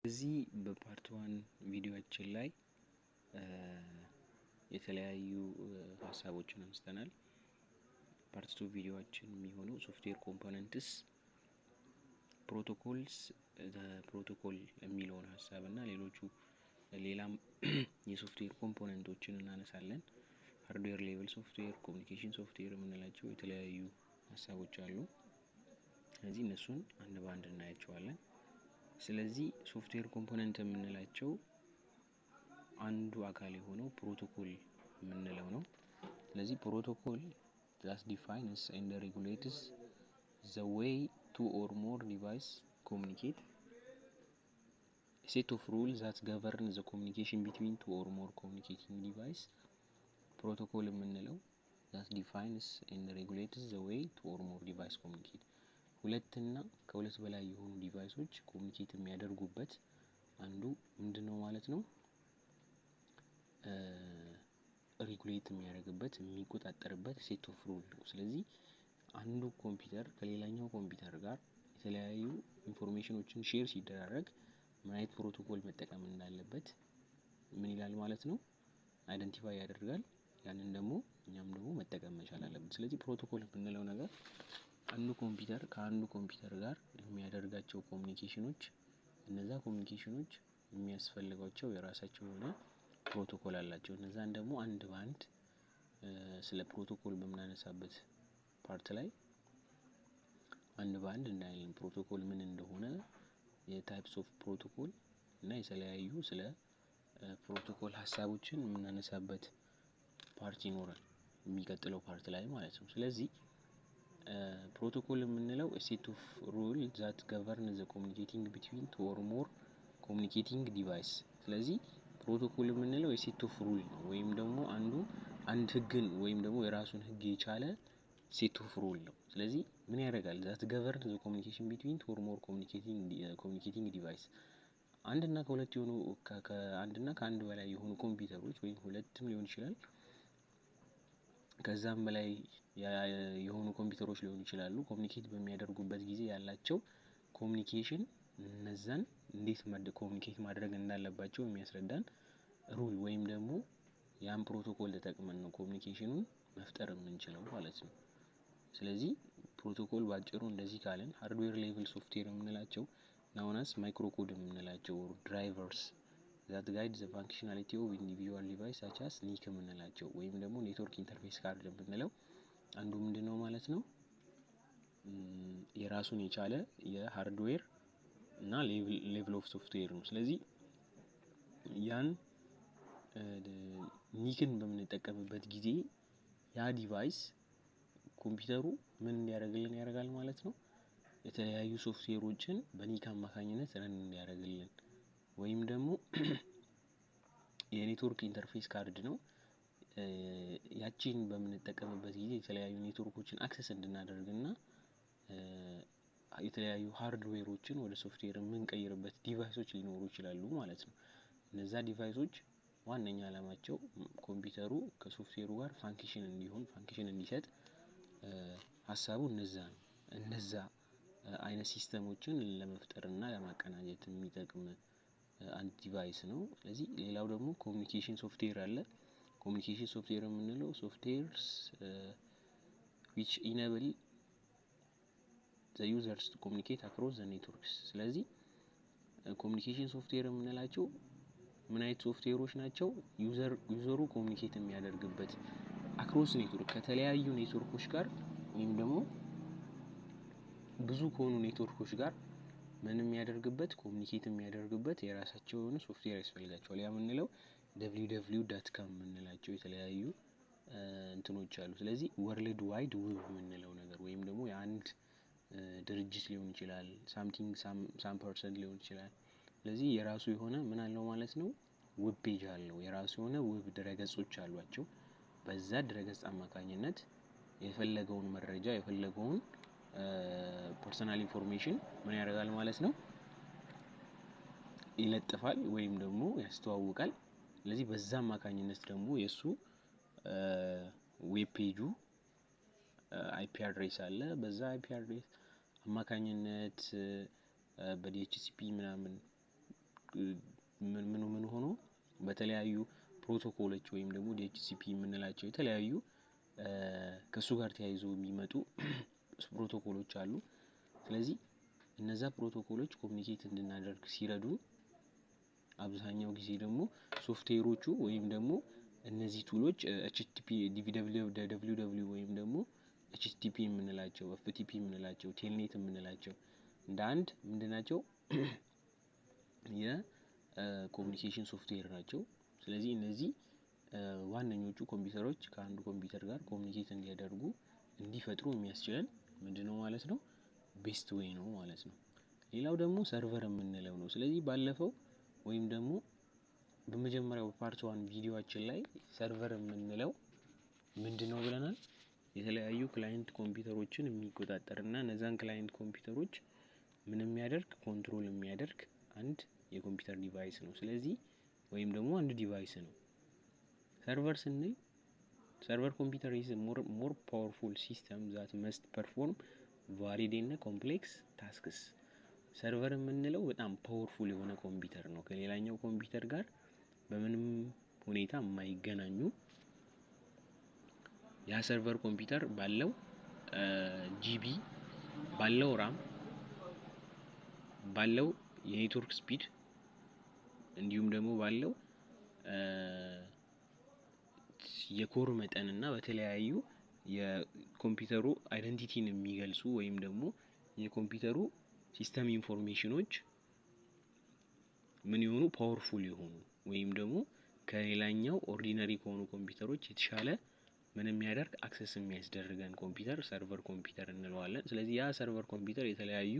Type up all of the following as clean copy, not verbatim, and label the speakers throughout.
Speaker 1: በዚህ በ part 1 ቪዲዮአችን ላይ የተለያዩ ሀሳቦችን አንስተናል። Part 2 ቪዲዮአችን የሚሆነው software components፣ protocols፣ protocol የሚለውን ሀሳብ እና ሌሎቹ ሌላም የ software component ኦችን እናነሳለን። Hardware level software፣ communication software የምንላቸው የተለያዩ ሀሳቦች አሉ። ስለዚህ እነሱን አንድ በአንድ እናያቸዋለን። ስለዚህ software component የምንላቸው አንዱ አካል የሆነው ፕሮቶኮል የምንለው ነው። ስለዚህ protocol that defines and regulates the way two or more device communicate, set of rule that govern the communication between two or more communicating device። Protocol የምንለው that defines and regulates the way two or more device communicate፣ ሁለትና ከሁለት በላይ የሆኑ device ኦች communicate የሚያደርጉበት አንዱ ምንድን ነው ማለት ነው? Regulate የሚያደርግበት፣ የሚቆጣጠርበት set of rule ነው። ስለዚህ አንዱ ኮምፒውተር ከሌላኛው ኮምፒውተር ጋር የተለያዩ information ኦችን share ሲደራረግ ምን አይነት ፕሮቶኮል መጠቀም እንዳለበት ምን ይላል ማለት ነው? Identify ያደርጋል። ያንን ደግሞ እኛም ደግሞ መጠቀም መቻል አለብን። ስለዚህ ፕሮቶኮል የምንለው ነገር አንዱ ኮምፒውተር ከአንዱ ኮምፒውተር ጋር የሚያደርጋቸው communication ኦች፣ እነዛ communication ኦች የሚያስፈልጓቸው የራሳቸው የሆነ ፕሮቶኮል አላቸው። እነዛን ደግሞ አንድ በአንድ ስለ ፕሮቶኮል በምናነሳበት part ላይ አንድ በአንድ እናያለን። ፕሮቶኮል ምን እንደሆነ፣ የ types of protocol እና የተለያዩ ስለ ፕሮቶኮል ሀሳቦችን የምናነሳበት part ይኖራል የሚቀጥለው part ላይ ማለት ነው። ስለዚህ ፕሮቶኮል የምንለው set of rule that govern the communicating between two or more communicating device። ስለዚህ ፕሮቶኮል የምንለው የ set of rule ነው፣ ወይም ደግሞ አንዱ አንድ ህግን ወይም ደግሞ የራሱን ህግ የቻለ set of rule ነው። ስለዚህ ምን ያደርጋል? That govern the communication between two or more communicating device። አንድና ከሁለት የሆኑ፣ ከአንድና ከአንድ በላይ የሆኑ ኮምፒውተሮች ወይም ሁለትም ሊሆን ይችላል፣ ከዛም በላይ የሆኑ ኮምፒውተሮች ሊሆኑ ይችላሉ። Communicate በሚያደርጉበት ጊዜ ያላቸው communication፣ እነዛን እንዴት communicate ማድረግ እንዳለባቸው የሚያስረዳን rule ወይም ደግሞ ያን ፕሮቶኮል ተጠቅመን ነው communication ኑን መፍጠር የምንችለው ማለት ነው። ስለዚህ ፕሮቶኮል ባጭሩ እንደዚህ ካልን፣ hardware level software የምንላቸው known as microcode የምንላቸው drivers that guide the functionality of individual device such as NIC የምንላቸው ወይም ደግሞ network interface card የምንለው አንዱ ምንድን ነው ማለት ነው? የራሱን የቻለ የ hardware እና level of software ነው። ስለዚህ ያን NIC ን በምንጠቀምበት ጊዜ ያ device ኮምፒውተሩ ምን እንዲያደርግልን ያደርጋል ማለት ነው? የተለያዩ software ኦችን በ NIC አማካኝነት run እንዲያደርግልን ወይም ደግሞ የ network interface card ነው። ያቺን በምንጠቀምበት ጊዜ የተለያዩ network ኦችን access እንድናደርግና የተለያዩ hardware ኦችን ወደ ሶፍትዌር የምንቀይርበት device ኦች ሊኖሩ ይችላሉ ማለት ነው። እነዛ device ኦች ዋነኛ ዓላማቸው ኮምፒውተሩ ከሶፍትዌሩ ጋር function እንዲሆን፣ function እንዲሰጥ ሀሳቡ እነዛ ነው። እነዛ አይነት system ኦችን ለመፍጠር እና ለማቀናጀት የሚጠቅም አንድ device ነው። ስለዚህ ሌላው ደግሞ communication software አለ። Communication software የምንለው softwares which enable the users to communicate across the networks። ስለዚህ communication software የምንላቸው ምን አይነት ሶፍትዌሮች ናቸው? User ኡ communicate የሚያደርግበት across network፣ ከተለያዩ ኔትወርኮች ጋር ወይም ደግሞ ብዙ ከሆኑ ኔትወርኮች ጋር ምን የሚያደርግበት፣ communicate የሚያደርግበት የራሳቸው የሆነ ሶፍትዌር ያስፈልጋቸዋል። ያ የምንለው www.com የምንላቸው የተለያዩ እንትኖች አሉ። ስለዚህ World Wide Web የምንለው ነገር ወይም ደግሞ የአንድ ድርጅት ሊሆን ይችላል፣ something some person ሊሆን ይችላል። ስለዚህ የራሱ የሆነ ምን አለው ማለት ነው? Web page አለው። የራሱ የሆነ web ድረገጾች አሏቸው። በዛ ድረገጽ አማካኝነት የፈለገውን መረጃ፣ የፈለገውን personal information ምን ያደርጋል ማለት ነው? ይለጥፋል ወይም ደግሞ ያስተዋውቃል። ስለዚህ በዛ አማካኝነት ደግሞ የእሱ web page ኡ IP address አለ። በዛ IP address አማካኝነት በ DHCP ምናምን ምን ምን ሆኖ በተለያዩ ፕሮቶኮሎች ወይም ደግሞ DHCP የምንላቸው የተለያዩ ከእሱ ጋር ተያይዞ የሚመጡ ፕሮቶኮሎች አሉ። ስለዚህ እነዛ ፕሮቶኮሎች communicate እንድናደርግ ሲረዱን፣ አብዛኛው ጊዜ ደግሞ ሶፍትዌሮቹ ወይም ደግሞ እነዚህ tool ኦች HTTP WW ወይም ደግሞ HTTP የምንላቸው፣ FTP የምንላቸው፣ Telnet የምንላቸው እንደ አንድ ምንድናቸው? የ communication software ናቸው። ስለዚህ እነዚህ ዋነኞቹ ኮምፒውተሮች ከአንዱ ኮምፒውተር ጋር communicate እንዲያደርጉ፣ እንዲፈጥሩ የሚያስችለን ምንድነው ማለት ነው? Best way ነው ማለት ነው። ሌላው ደግሞ server የምንለው ነው። ስለዚህ ባለፈው ወይም ደግሞ በመጀመሪያው part 1 ቪዲዮአችን ላይ server የምንለው ምንድነው ብለናል? የተለያዩ client ኮምፒውተሮችን የሚቆጣጠር እና እነዛን client ኮምፒውተሮች ምን የሚያደርግ፣ control የሚያደርግ አንድ የኮምፒውተር device ነው። ስለዚህ ወይም ደግሞ አንድ device ነው። Server ስንል server computer is more powerful system that must perform varied እና complex tasks። Server የምንለው በጣም powerful የሆነ ኮምፒውተር ነው። ከሌላኛው ኮምፒውተር ጋር በምንም ሁኔታ የማይገናኙ፣ ያ server ኮምፒውተር ባለው GB፣ ባለው RAM፣ ባለው የ network speed እንዲሁም ደግሞ ባለው የ core መጠን እና በተለያዩ የኮምፒውተሩ identity ን የሚገልጹ ወይም ደግሞ የኮምፒውተሩ system information ኖች ምን የሆኑ፣ powerful የሆኑ ወይም ደግሞ ከሌላኛው ordinary ከሆኑ ኮምፒውተሮች የተሻለ ምን የሚያደርግ፣ access የሚያስደርገን ኮምፒውተር server ኮምፒውተር እንለዋለን። ስለዚህ ያ server ኮምፒውተር የተለያዩ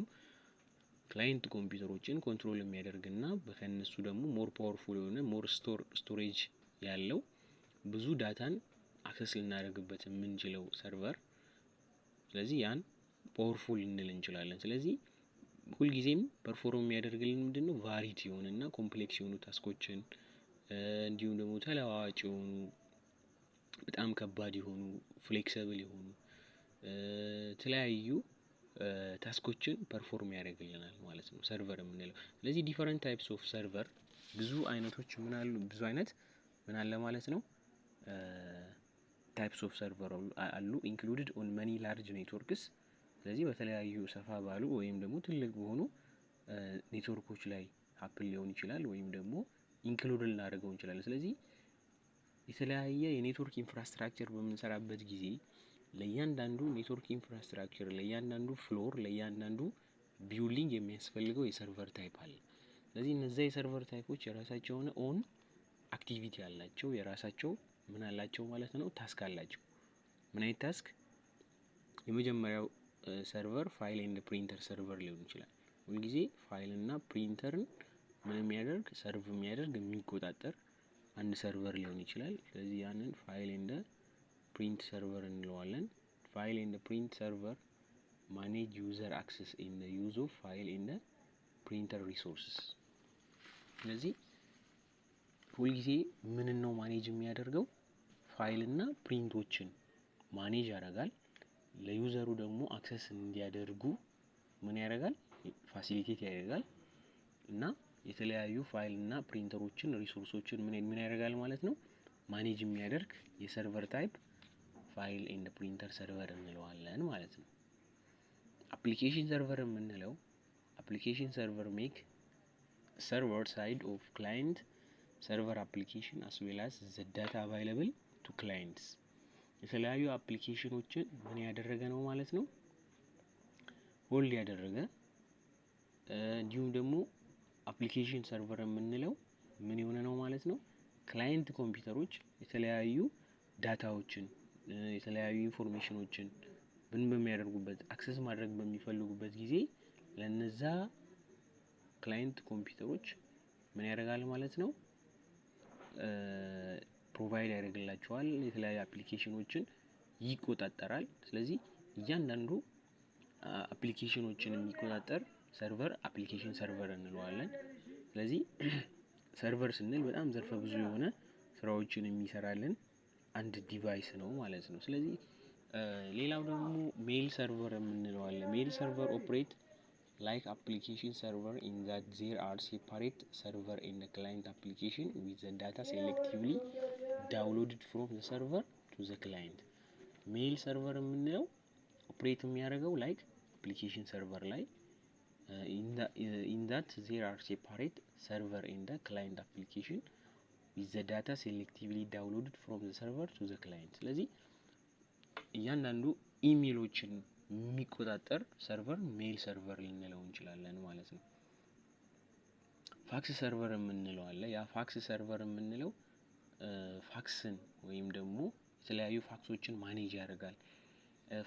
Speaker 1: client ኮምፒውተሮችን control የሚያደርግና ከእነሱ ደግሞ more powerful የሆነ፣ more storage ያለው፣ ብዙ data ን access ልናደርግበት የምንችለው server፣ ስለዚህ ያን powerful ልንል እንችላለን። ስለዚህ ሁልጊዜም perform የሚያደርግልን ምንድን ነው? Varied የሆነና complex የሆኑ task ኦችን እንዲሁም ደግሞ ተለዋዋጭ የሆኑ፣ በጣም ከባድ የሆኑ፣ flexible የሆኑ የተለያዩ task ኦችን perform ያደርግልናል ማለት ነው server የምንለው። ስለዚህ different types of server፣ ብዙ አይነቶች ምን አሉ፣ ብዙ አይነት ምን አለ ማለት ነው፣ types of server አሉ included on many large networks። ስለዚህ በተለያዩ ሰፋ ባሉ ወይም ደግሞ ትልቅ በሆኑ ኔትወርኮች ላይ happen ሊሆን ይችላል ወይም ደግሞ include ልናደርገው እንችላለን። ስለዚህ የተለያየ የ network infrastructure በምንሰራበት ጊዜ ለእያንዳንዱ network infrastructure፣ ለእያንዳንዱ floor፣ ለእያንዳንዱ building የሚያስፈልገው የ server type አለ። ስለዚህ እነዛ የ server type ኦች የራሳቸው የሆነ own activity አላቸው። የራሳቸው ምን አላቸው ማለት ነው፣ task አላቸው። ምን አይነት task? የመጀመሪያው server file and printer server ሊሆን ይችላል። ሁልጊዜ ፋይል እና ፕሪንተርን ምን የሚያደርግ፣ serve የሚያደርግ፣ የሚቆጣጠር አንድ server ሊሆን ይችላል። ስለዚህ ያንን file and print server እንለዋለን። File and print server manage user access in use of file and printer resources። ስለዚህ ሁልጊዜ ምን ነው manage የሚያደርገው? ፋይል እና print ኦችን manage ያደርጋል። ለ user ኡ ደግሞ access እንዲያደርጉ ምን ያደርጋል? Facilitate ያደርጋል እና የተለያዩ ፋይል እና printer ኦችን፣ resource ኦችን ምን ምን ያደርጋል ማለት ነው፣ manage የሚያደርግ የ server type file and printer server እንለዋለን ማለት ነው። Application server የምንለው application server make server side of client server application as well as the data available to clients። የተለያዩ application ኖችን ምን ያደረገ ነው ማለት ነው፣ hold ያደረገ። እንዲሁም ደግሞ application server የምንለው ምን የሆነ ነው ማለት ነው፣ client ኮምፒውተሮች የተለያዩ data ዎችን፣ የተለያዩ information ኖችን ምን በሚያደርጉበት፣ access ማድረግ በሚፈልጉበት ጊዜ ለነዛ client ኮምፒውተሮች ምን ያደርጋል ማለት ነው፣ provide ያደርግላቸዋል። የተለያዩ application ኖችን ይቆጣጠራል። ስለዚህ እያንዳንዱ application ኖችን የሚቆጣጠር server application server እንለዋለን። ስለዚህ server ስንል በጣም ዘርፈ ብዙ የሆነ ስራዎችን የሚሰራልን አንድ device ነው ማለት ነው። ስለዚህ ሌላው ደግሞ mail server የምንለው አለ። Mail server operate Like application server in that there are separate server and client application with the data selectively downloaded from the server to the client። Mail server የምንለው operate የሚያደርገው like application server ላይ in that there are separate server and client application with the data selectively downloaded from the server to the client። ስለዚህ እያንዳንዱ ኢሜሎችን የሚቆጣጠር server mail server ልንለው እንችላለን ማለት ነው። Fax server የምንለው አለ። ያ fax server የምንለው fax ን ወይም ደግሞ የተለያዩ fax ኦችን manage ያደርጋል።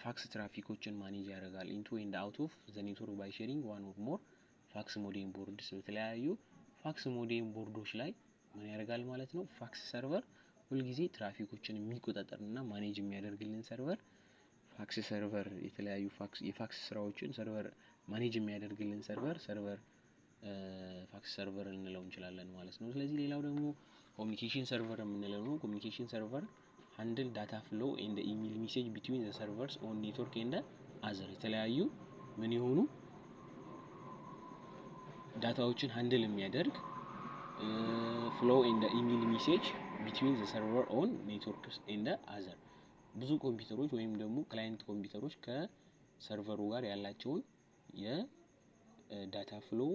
Speaker 1: Fax traffic ኦችን manage ያደርጋል። Into and out of the network by sharing one or more fax modem boards። በተለያዩ fax modem board ኦች ላይ ምን ያደርጋል ማለት ነው? Fax server ሁልጊዜ ትራፊኮችን የሚቆጣጠርና manage የሚያደርግልን server fax server፣ የተለያዩ fax የ fax ስራዎችን server manage የሚያደርግልን server fax server ልንለው እንችላለን ማለት ነው። ስለዚህ ሌላው ደግሞ communication server የምንለው ነው። Communication server handle data flow and email message between the servers on network and other። የተለያዩ ምን የሆኑ data ዎችን handle የሚያደርግ flow and email message between the server on networks and other። ብዙ ኮምፒውተሮች ወይም ደግሞ client ኮምፒውተሮች ከ server ኡ ጋር ያላቸውን የ data flow፣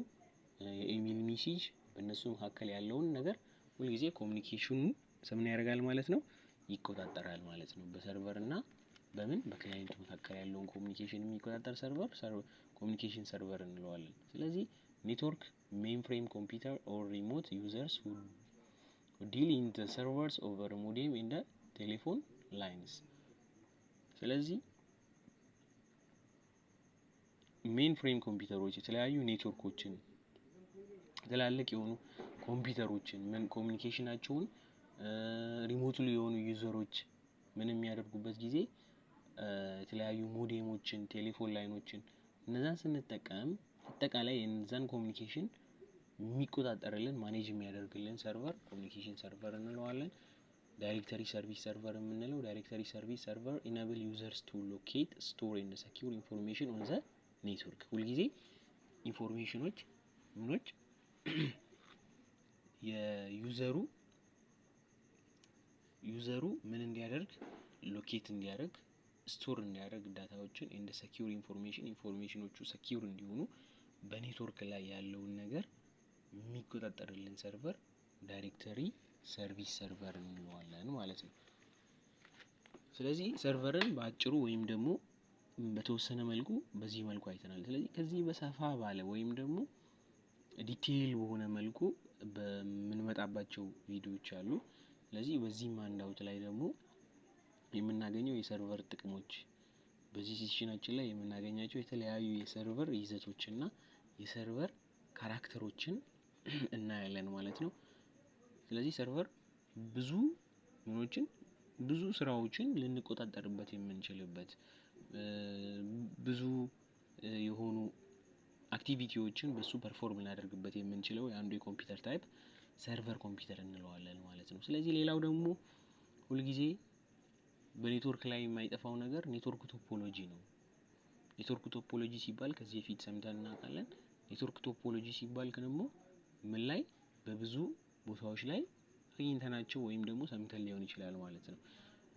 Speaker 1: የ email message፣ በእነሱ መካከል ያለውን ነገር ሁልጊዜ communication ኑ ምን ያደርጋል ማለት ነው? ይቆጣጠራል ማለት ነው። በ server እና በምን በ client ኡ መካከል ያለውን communication የሚቆጣጠር server communication server እንለዋለን። ስለዚህ network, mainframe computer or remote users who deal in the servers over modem and telephone lines። ስለዚህ mainframe ኮምፒውተሮች የተለያዩ ኔትወርኮችን፣ ትላልቅ የሆኑ ኮምፒውተሮችን ምን communication ኣቸውን remotely የሆኑ user ኦች ምን የሚያደርጉበት ጊዜ የተለያዩ modem ኦችን፣ telephone line ኦችን እነዛን ስንጠቀም አጠቃላይ የነዛን communication የሚቆጣጠርልን፣ manage የሚያደርግልን server communication server እንለዋለን። Directory service server የምንለው directory service server enable users to locate, store and secure information on the network። ሁልጊዜ information ኖች ምኖች የ user ኡ ምን እንዲያደርግ፣ locate እንዲያደርግ፣ store እንዲያደርግ data ዎችን and secure information፣ information ኖቹ secure እንዲሆኑ በኔትወርክ ላይ ያለውን ነገር የሚቆጣጠርልን server directory service server እንለዋለን ማለት ነው። ስለዚህ server ን በአጭሩ ወይም ደግሞ በተወሰነ መልኩ በዚህ መልኩ አይተናል። ስለዚህ ከዚህ በሰፋ ባለ ወይም ደግሞ detail በሆነ መልኩ በምንመጣባቸው ቪዲዮዎች አሉ። ስለዚህ በዚህም handout ላይ ደግሞ የምናገኘው የ server ጥቅሞች፣ በዚህ session ኣችን ላይ የምናገኛቸው የተለያዩ የ server ይዘቶችና የ server character ኦችን እናያለን ማለት ነው። ስለዚህ server ብዙ ምኖችን፣ ብዙ ስራዎችን ልንቆጣጠርበት የምንችልበት፣ ብዙ የሆኑ activity ዎችን በሱ perform ልናደርግበት የምንችለው የአንዱ የኮምፒውተር type server computer እንለዋለን ማለት ነው። ስለዚህ ሌላው ደግሞ ሁልጊዜ በኔትወርክ ላይ የማይጠፋው ነገር network topology ነው። Network topology ሲባል ከዚህ በፊት ሰምተን እናውቃለን። Network topology ሲባል ደግሞ ምን ላይ በብዙ ቦታዎች ላይ አግኝተናቸው ወይም ደግሞ ሰምተን ሊሆን ይችላል ማለት ነው።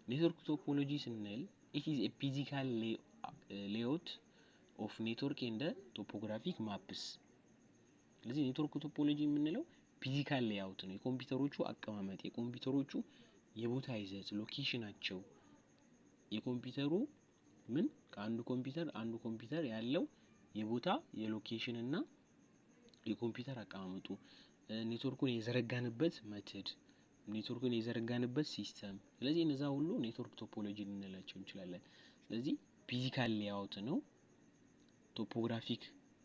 Speaker 1: Network topology ስንል it is a physical layout of network and topographic maps። ስለዚህ network topology የምንለው physical layout ነው። የኮምፒውተሮቹ አቀማመጥ፣ የኮምፒውተሮቹ የቦታ ይዘት፣ location ኣቸው፣ የኮምፒውተሩ ምን ከአንዱ ኮምፒውተር አንዱ ኮምፒውተር ያለው የቦታ የ location እና የኮምፒውተር አቀማመጡ፣ ኔትወርኩን የዘረጋንበት method፣ ኔትወርኩን የዘረጋንበት system። ስለዚህ እነዛ ሁሉ network topology ልንላቸው እንችላለን። ስለዚህ physical layout ነው። Topographic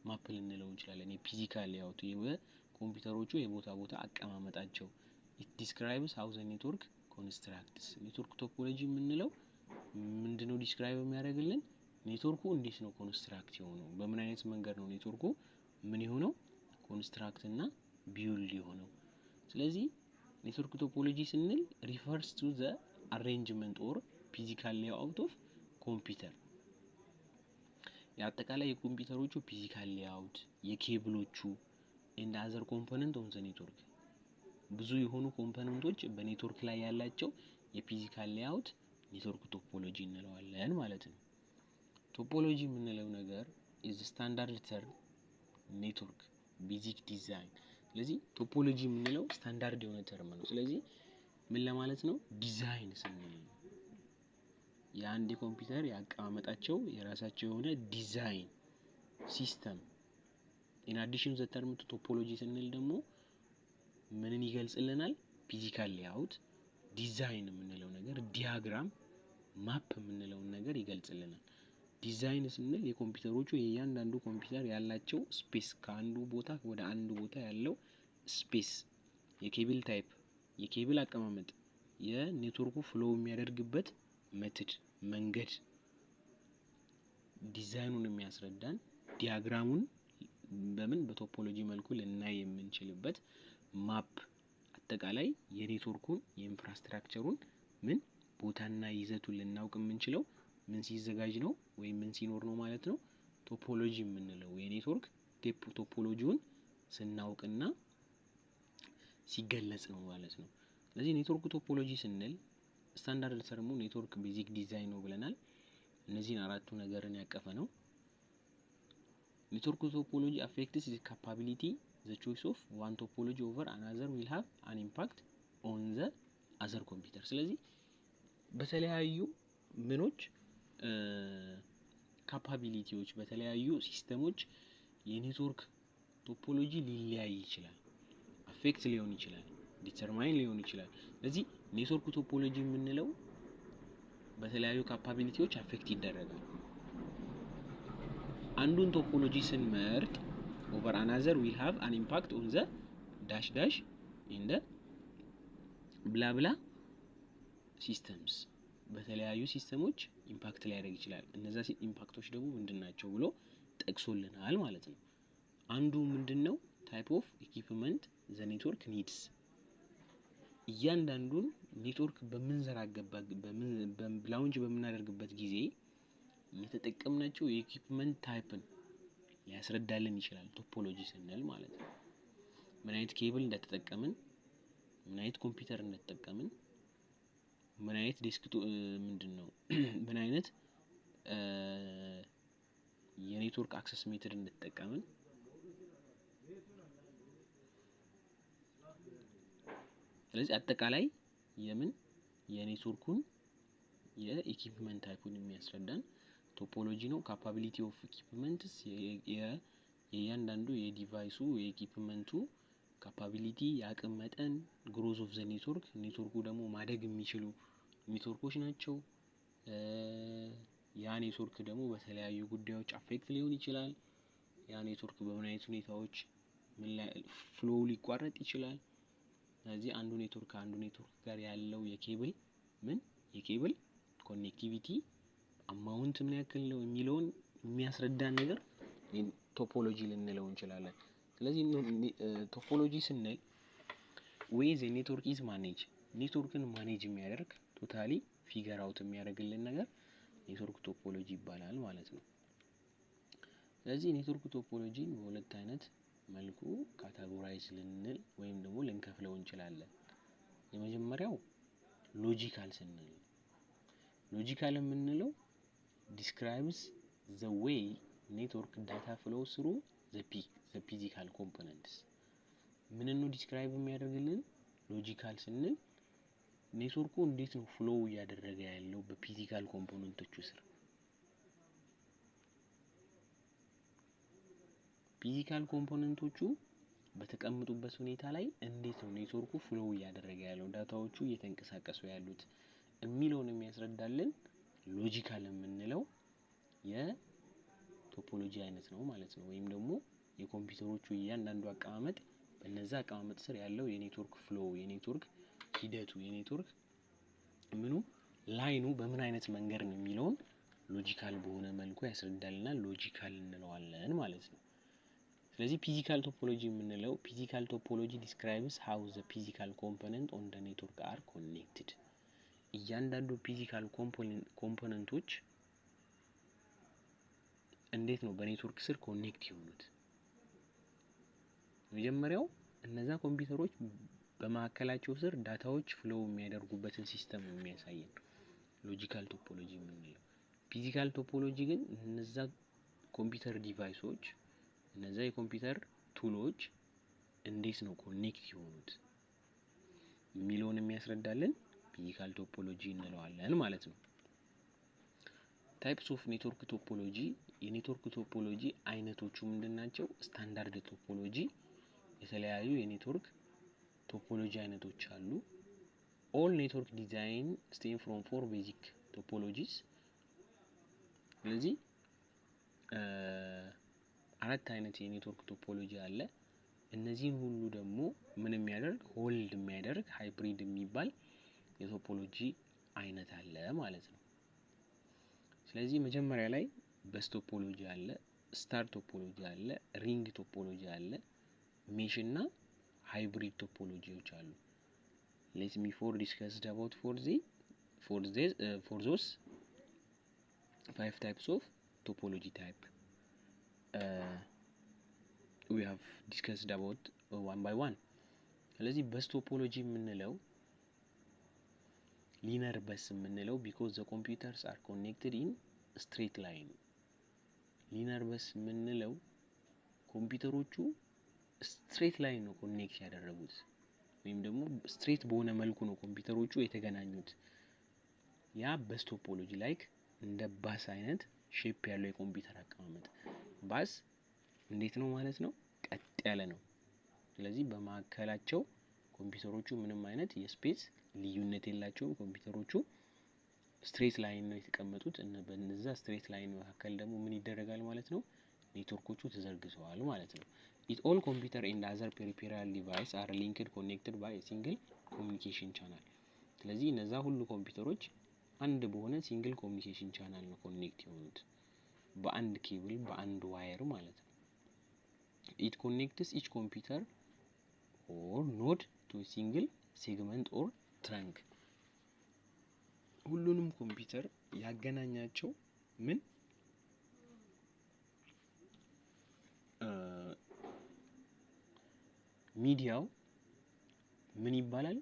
Speaker 1: map ልንለው እንችላለን። የ physical layout የኮምፒውተሮቹ የቦታ ቦታ አቀማመጣቸው። It describes how the network constructs። Network topology የምንለው ምንድነው? Describe የሚያደርግልን ኔትወርኩ እንዴት ነው construct የሆነው፣ በምን አይነት መንገድ ነው ኔትወርኩ ምን የሆነው፣ construct እና build የሆነው። ስለዚህ network topology ስንል refers to the arrangement or physical layout of computer። የአጠቃላይ የኮምፒውተሮቹ physical layout፣ የኬብሎቹ and other component on the network፣ ብዙ የሆኑ component ኦች በ network ላይ ያላቸው የ physical layout network topology እንለዋለን ማለት ነው። Topology የምንለው ነገር is standard term network basic design። ስለዚህ topology የምንለው ስታንዳርድ የሆነ term ነው። ስለዚህ ምን ለማለት ነው? ዲዛይን ስንል የአንድ የኮምፒውተር የአቀማመጣቸው የራሳቸው የሆነ design system። In addition, the term to topology ስንል ደግሞ ምንን ይገልጽልናል? Physical layout፣ design የምንለው ነገር፣ diagram፣ map የምንለውን ነገር ይገልጽልናል። ዲዛይን ስንል የኮምፒውተሮቹ የእያንዳንዱ ኮምፒውተር ያላቸው space፣ ከአንዱ ቦታ ወደ አንዱ ቦታ ያለው space፣ የ cable type፣ የ cable አቀማመጥ፣ የ network ኩ flow የሚያደርግበት method መንገድ ዲዛይኑን የሚያስረዳን diagram ኡን በምን በ topology መልኩ ልናይ የምንችልበት map፣ አጠቃላይ የኔትወርኩን የ infrastructure ሩን ምን ቦታና ይዘቱን ልናውቅ የምንችለው ምን ሲዘጋጅ ነው ወይም ምን ሲኖር ነው ማለት ነው። Topology የምንለው የ network topology ውን ስናውቅና ሲገለጽ ነው ማለት ነው። ስለዚህ network topology ስንል standard term ኡ network basic design ነው ብለናል። እነዚህን አራቱ ነገርን ያቀፈ ነው። Network topology affects the capability. The choice of one topology over another will have an impact on the other computer። ስለዚህ በተለያዩ ምኖች capability ዎች በተለያዩ system ኦች የ network topology ሊለያይ ይችላል። Affect ሊሆን ይችላል፣ determine ሊሆን ይችላል። ስለዚህ network topology የምንለው በተለያዩ capability ዎች affect ይደረጋል። አንዱን topology ስንመርጥ over another will have an impact on the dash dash in the blah blah systems፣ በተለያዩ system ኦች impact ሊያደርግ ይችላል። እነዛ impact ኦች ደግሞ ምንድን ናቸው ብሎ ጠቅሶልናል ማለት ነው። አንዱ ምንድን ነው? Type of equipment the network needs። እያንዳንዱን ኔትወርክ በምንዘረጋበት፣ launch በምናደርግበት ጊዜ የተጠቀምናቸው የ equipment type ን ሊያስረዳልን ይችላል። Topology ስንል ማለት ነው። ምን አይነት ኬብል እንደተጠቀምን፣ ምን አይነት ኮምፒውተር እንደተጠቀምን፣ ምን አይነት desktop ምንድን ነው፣ ምን አይነት የ network access method እንደተጠቀምን። ስለዚህ አጠቃላይ የምን የ network ኩን የ equipment type ኡን የሚያስረዳን topology ነው። Capability of equipments፣ የእያንዳንዱ የዲቫይሱ የኢኩፕመንቱ ካፓቢሊቲ የአቅም መጠን፣ growth of the network፣ network ኩ ደግሞ ማደግ የሚችሉ ኔትወርኮች ናቸው። ያ ኔትወርክ ደግሞ በተለያዩ ጉዳዮች affect ሊሆን ይችላል። ያ ኔትወርክ በምን አይነት ሁኔታዎች ምን ላይ flow ሊቋረጥ ይችላል። ስለዚህ አንዱ ኔትወርክ ከአንዱ ኔትወርክ ጋር ያለው የኬብል ምን የ cable connectivity amount ምን ያክል ነው የሚለውን የሚያስረዳን ነገር topology ልንለው እንችላለን። ስለዚህ topology ስንል way the network is manage፣ network ን manage የሚያደርግ፣ totally figure out የሚያደርግልን ነገር network topology ይባላል ማለት ነው። ስለዚህ network topology ን በሁለት አይነት መልኩ categorize ልንል ወይም ደግሞ ልንከፍለው እንችላለን። የመጀመሪያው logical ስንል፣ logical የምንለው describes the way network data flow through the physical components። ምንን ነው describe የሚያደርግልን? Logical ስንል ኔትወርኩ እንዴት ነው flow እያደረገ ያለው በ physical component ኦቹ ስር፣ physical component ኦቹ በተቀመጡበት ሁኔታ ላይ እንዴት ነው network ኩ flow እያደረገ ያለው፣ data ዎቹ እየተንቀሳቀሱ ያሉት የሚለውን የሚያስረዳልን logical የምንለው የ topology አይነት ነው ማለት ነው። ወይም ደግሞ የኮምፒውተሮቹ እያንዳንዱ አቀማመጥ፣ በነዛ አቀማመጥ ስር ያለው የ network flow፣ የ network ሂደቱ፣ የኔትወርክ ምኑ line ኑ በምን አይነት መንገድ ነው የሚለውን logical በሆነ መልኩ ያስረዳልናል። Logical እንለዋለን ማለት ነው። ስለዚህ physical topology የምንለው physical topology describes how the physical component on the network are connected። እያንዳንዱ physical component ኦች እንዴት ነው በኔትወርክ ስር connect የሆኑት? መጀመሪያው እነዛ ኮምፒውተሮች በመካከላቸው ስር data ዎች flow የሚያደርጉበትን system ነው የሚያሳየን logical topology የምንለው። Physical topology ግን እነዛ ኮምፒውተር device ኦች፣ እነዛ የኮምፒውተር tool ኦች እንዴት ነው connect የሆኑት የሚለውን የሚያስረዳልን physical topology እንለዋለን ማለት ነው። Types of network topology። የ network topology አይነቶቹ ምንድን ናቸው? Standard topology፣ የተለያዩ የ network topology አይነቶች አሉ። All network design stem from four basic topologies። ስለዚህ አራት አይነት የ network topology አለ። እነዚህን ሁሉ ደግሞ ምን የሚያደርግ፣ hold የሚያደርግ hybrid የሚባል የ topology አይነት አለ ማለት ነው። ስለዚህ መጀመሪያ ላይ bus topology አለ፣ star topology አለ፣ ring topology አለ፣ mesh እና hybrid topology ዎች አሉ። Let me for discussed about for those five types of topology type we have discussed about one by one። ስለዚህ bus topology የምንለው፣ linear bus የምንለው because the computers are connected in straight line። Linear bus የምንለው ኮምፒውተሮቹ straight line ነው connect ያደረጉት ወይም ደግሞ straight በሆነ መልኩ ነው ኮምፒውተሮቹ የተገናኙት። ያ bus topology like እንደ ባስ አይነት shape ያለው የኮምፒውተር አቀማመጥ። ባስ እንዴት ነው ማለት ነው? ቀጥ ያለ ነው። ስለዚህ በመካከላቸው ኮምፒውተሮቹ ምንም አይነት የ space ልዩነት የላቸውም። ኮምፒውተሮቹ straight line ነው የተቀመጡት። በነዛ straight line መካከል ደግሞ ምን ይደረጋል ማለት ነው? ኔትወርኮቹ ተዘርግተዋል ማለት ነው። It all computer and other peripheral device are linked, connected by single communication channel። ስለዚህ እነዛ ሁሉ ኮምፒውተሮች አንድ በሆነ single communication channel ነው connect የሆኑት፣ በአንድ ኬብል፣ በአንድ wire ማለት ነው። It connects each computer or node to single segment or trunk። ሁሉንም ኮምፒውተር ያገናኛቸው ምን ሚዲያው ምን ይባላል?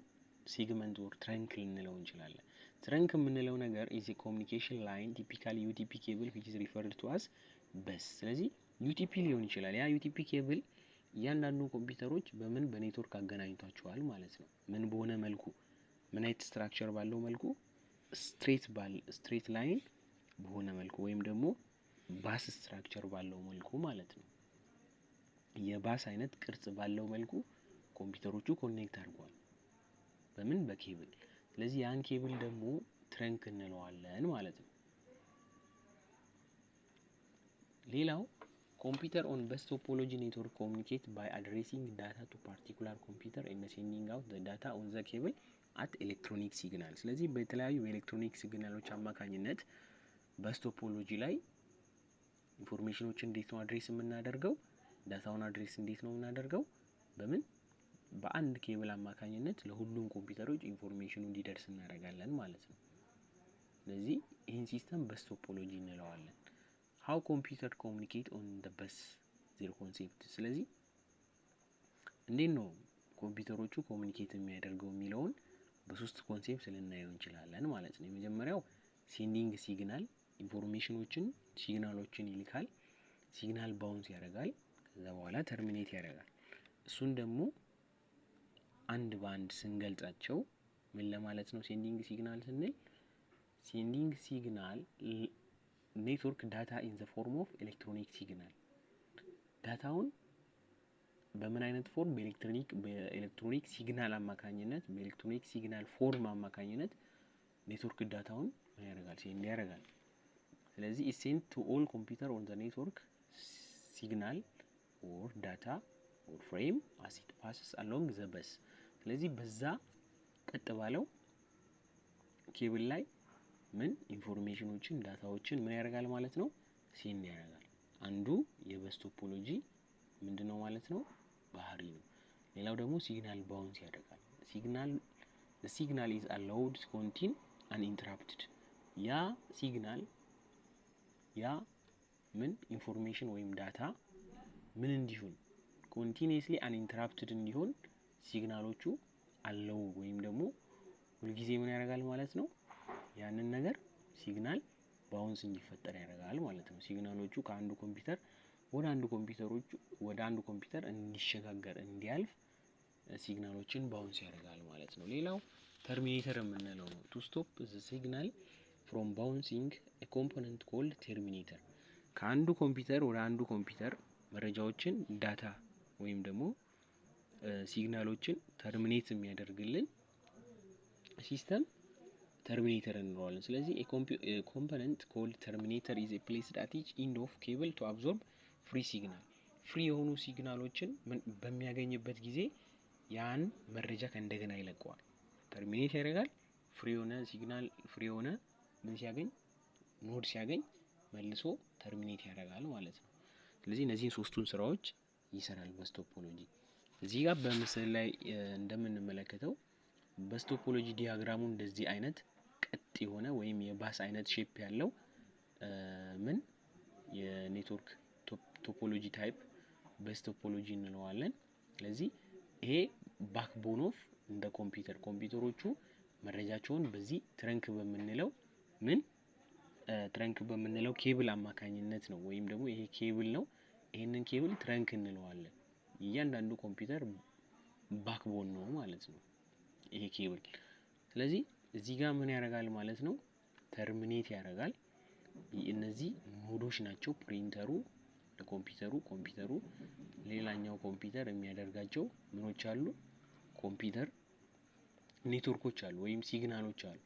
Speaker 1: Segment or trunk ልንለው እንችላለን። Trunk የምንለው ነገር is communication line, typically UTP cable, which is referred to as bus። ስለዚህ UTP ሊሆን ይችላል። ያ UTP cable እያንዳንዱ ኮምፒውተሮች በምን በኔትወርክ አገናኝቷቸዋል ማለት ነው። ምን በሆነ መልኩ፣ ምን አይነት structure ባለው መልኩ? Straight line በሆነ መልኩ ወይም ደግሞ bus structure ባለው መልኩ ማለት ነው። የባስ አይነት ቅርጽ ባለው መልኩ ኮምፒውተሮቹ connect አድርገዋል። በምን? በኬብል። ስለዚህ ያን ኬብል ደግሞ trunk እንለዋለን ማለት ነው። ሌላው computer on bus topology network communicate by addressing data to particular computer and sending out the data on the cable at electronic signal። ስለዚህ በተለያዩ በ electronic signal ኦች አማካኝነት bus topology ላይ information ኦችን እንዴት ነው address የምናደርገው? Data ውን address እንዴት ነው የምናደርገው? በምን? በአንድ ኬብል አማካኝነት ለሁሉም ኮምፒውተሮች information ኑ እንዲደርስ እናደርጋለን ማለት ነው። ስለዚህ ይህን system bus topology እንለዋለን። How computer communicate on the bus, their concept። ስለዚህ እንዴት ነው ኮምፒውተሮቹ communicate የሚያደርገው የሚለውን በሶስት concept ልናየው እንችላለን ማለት ነው። የመጀመሪያው sending signal፣ information ኦችን signal ኦችን ይልካል። Signal bounce ያደርጋል። ከዛ በኋላ terminate ያደርጋል። እሱን ደግሞ አንድ በአንድ ስንገልጻቸው ምን ለማለት ነው? Sending signal ስንል sending signal network data in the form of electronic signal። Data ውን በምን አይነት form? በ electronic signal አማካኝነት፣ በ electronic signal form አማካኝነት network data ውን ምን ያደርጋል? Send ያደርጋል። ስለዚህ send to all computer on the network signal or data or frame as it passes along the bus። ስለዚህ በዛ ቀጥ ባለው ኬብል ላይ ምን information ኦችን፣ data ዎችን ምን ያደርጋል ማለት ነው? Send ያደርጋል። አንዱ የ bus topology ምንድነው ማለት ነው? ባህሪ ነው። ሌላው ደግሞ signal bounce ያደርጋል። Signal is allowed continue uninterrupted። ያ signal፣ ያ ምን information ወይም data ምን እንዲሆን፣ continuously uninterrupted እንዲሆን signal ኦቹ allow ወይም ደግሞ ሁልጊዜ ምን ያደርጋል ማለት ነው፣ ያንን ነገር signal bounce እንዲፈጠር ያደርጋል ማለት ነው። Signal ኦቹ ከአንዱ ኮምፒውተር ወደ አንዱ ኮምፒውተሮች ወደ አንዱ ኮምፒውተር እንዲሸጋገር፣ እንዲያልፍ signal ኦችን bounce ያደርጋል ማለት ነው። ሌላው terminator የምንለው ነው። To stop the signal from bouncing, component called terminator። ከአንዱ ኮምፒውተር ወደ አንዱ ኮምፒውተር መረጃዎችን፣ data ወይም ደግሞ signal ኦችን terminate የሚያደርግልን system terminator እንለዋለን። ስለዚህ component called terminator is placed at each end of cable to absorb free signal። Free የሆኑ signal ኦችን በሚያገኝበት ጊዜ ያን መረጃ ከእንደገና ይለቀዋል። Terminate ያደርጋል። Free የሆነ signal፣ free የሆነ ምን ሲያገኝ፣ node ሲያገኝ መልሶ terminate ያደርጋል ማለት ነው። ስለዚህ እነዚህን ሶስቱን ስራዎች ይሰራል bus topology። እዚህ ጋር በምስል ላይ እንደምንመለከተው bus topology diagram ኡ እንደዚህ አይነት ቀጥ የሆነ ወይም የባስ አይነት shape ያለው ምን የ network topology type bus topology እንለዋለን። ስለዚህ ይሄ backbone of እንደ ኮምፒውተር፣ ኮምፒውተሮቹ መረጃቸውን በዚህ trunk በምንለው ኬብል አማካኝነት ነው ወይም ደግሞ ይሄ ኬብል ነው። ይሄንን cable trunk እንለዋለን። እያንዳንዱ ኮምፒውተር backbone ነው ማለት ነው ይሄ ኬብል። ስለዚህ እዚህ ጋር ምን ያደርጋል ማለት ነው? Terminate ያደርጋል። እነዚህ node ኦች ናቸው። ፕሪንተሩ ለኮምፒውተሩ፣ ኮምፒውተሩ ሌላኛው ኮምፒውተር የሚያደርጋቸው ምኖች አሉ፣ ኮምፒውተር ኔትወርኮች አሉ ወይም signal ኦች አሉ።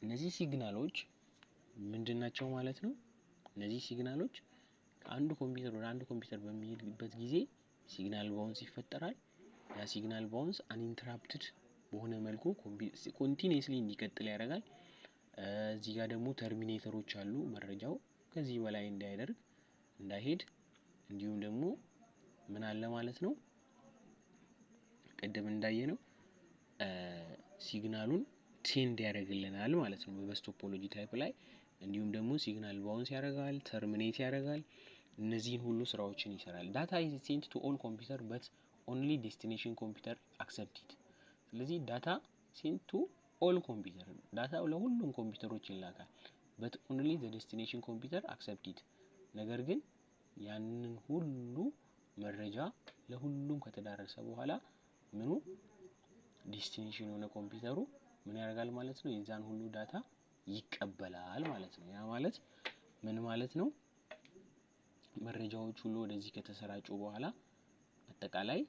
Speaker 1: እነዚህ signal ኦች ምንድን ናቸው ማለት ነው? እነዚህ signal ኦች ከአንዱ ኮምፒውተር ወደ አንዱ ኮምፒውተር በሚሄድበት ጊዜ signal bounce ይፈጠራል። ያ signal bounce uninterrupted በሆነ መልኩ continuously እንዲቀጥል ያደርጋል። እዚህ ጋር ደግሞ terminator ኦች አሉ፣ መረጃው ከዚህ በላይ እንዳይደርግ፣ እንዳይሄድ። እንዲሁም ደግሞ ምን አለ ማለት ነው፣ ቅድም እንዳየነው signal ኡን send ያደርግልናል ማለት ነው በ bus topology type ላይ። እንዲሁም ደግሞ signal bounce ያደርጋል፣ terminate ያደርጋል። እነዚህን ሁሉ ስራዎችን ይሰራል። Data is sent to all computer, but only destination computer accept it። ስለዚህ data sent to all computer፣ data ለሁሉም ኮምፒውተሮች ይላካል። But only the destination computer accept it። ነገር ግን ያንን ሁሉ መረጃ ለሁሉም ከተዳረሰ በኋላ ምኑ destination የሆነ ኮምፒውተሩ ምን ያደርጋል ማለት ነው? የዛን ሁሉ data ይቀበላል ማለት ነው። ያ ማለት ምን ማለት ነው? መረጃዎች ሁሉ ወደዚህ ከተሰራጩ በኋላ አጠቃላይ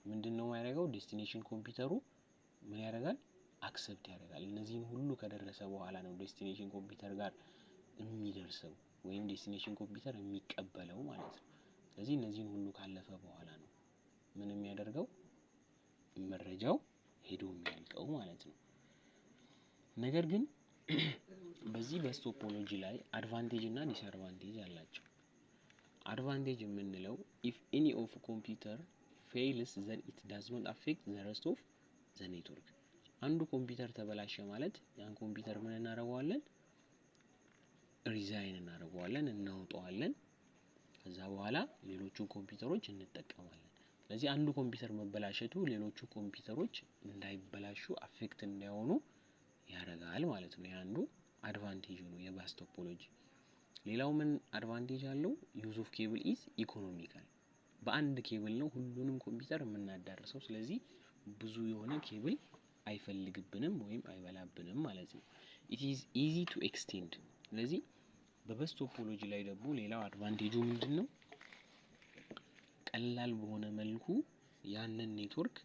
Speaker 1: ምንድን ነው የሚያደርገው? Destination ኮምፒውተሩ ምን ያደርጋል? Accept ያደርጋል። እነዚህን ሁሉ ከደረሰ በኋላ ነው destination ኮምፒውተር ጋር የሚደርሰው ወይም destination ኮምፒውተር የሚቀበለው ማለት ነው። ስለዚህ እነዚህን ሁሉ ካለፈ በኋላ ነው ምን የሚያደርገው፣ መረጃው ሄዶ የሚያልቀው ማለት ነው። ነገር ግን በዚህ bus topology ላይ advantage እና disadvantage አላቸው። Advantage የምንለው if any of computer fails, then it does not affect the rest of the network። አንዱ ኮምፒውተር ተበላሸ ማለት ያን ኮምፒውተር ምን እናደርገዋለን? Resign እናደርገዋለን፣ እናወጣዋለን። ከዛ በኋላ ሌሎቹን ኮምፒውተሮች እንጠቀማለን። ስለዚህ አንዱ ኮምፒውተር መበላሸቱ ሌሎቹ ኮምፒውተሮች እንዳይበላሹ፣ affect እንዳይሆኑ ያደርጋል ማለት ነው። የአንዱ advantage ነው የ bus topology። ሌላው ምን advantage አለው? Use of cable is economical። በአንድ ኬብል ነው ሁሉንም ኮምፒውተር የምናዳርሰው። ስለዚህ ብዙ የሆነ ኬብል አይፈልግብንም ወይም አይበላብንም ማለት ነው። It is easy to extend። ስለዚህ በ bus topology ላይ ደግሞ ሌላው advantage ኡ ምንድን ነው? ቀላል በሆነ መልኩ ያንን ኔትወርክ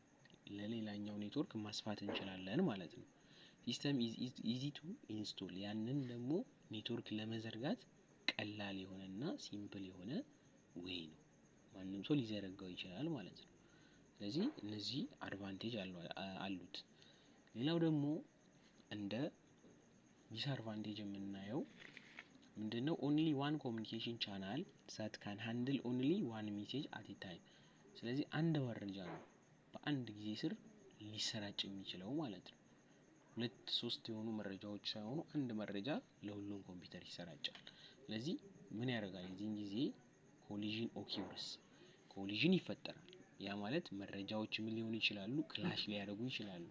Speaker 1: ለሌላኛው ኔትወርክ ማስፋት እንችላለን ማለት ነው። System is easy to install። ያንን ደግሞ ኔትወርክ ለመዘርጋት ቀላል የሆነና simple የሆነ way ነው። ማንም ሰው ሊዘረጋው ይችላል ማለት ነው። ስለዚህ እነዚህ advantage አሉት። ሌላው ደግሞ እንደ disadvantage የምናየው ምንድነው? Only one communication channel that can handle only one message at a time። ስለዚህ አንድ መረጃ ነው በአንድ ጊዜ ስር ሊሰራጭ የሚችለው ማለት ነው። ሁለት ሶስት የሆኑ መረጃዎች ሳይሆኑ አንድ መረጃ ለሁሉም ኮምፒውተር ይሰራጫል። ስለዚህ ምን ያደርጋል? የዚህን ጊዜ collision occurs፣ collision ይፈጠራል። ያ ማለት መረጃዎች ምን ሊሆኑ ይችላሉ? Clash ሊያደርጉ ይችላሉ።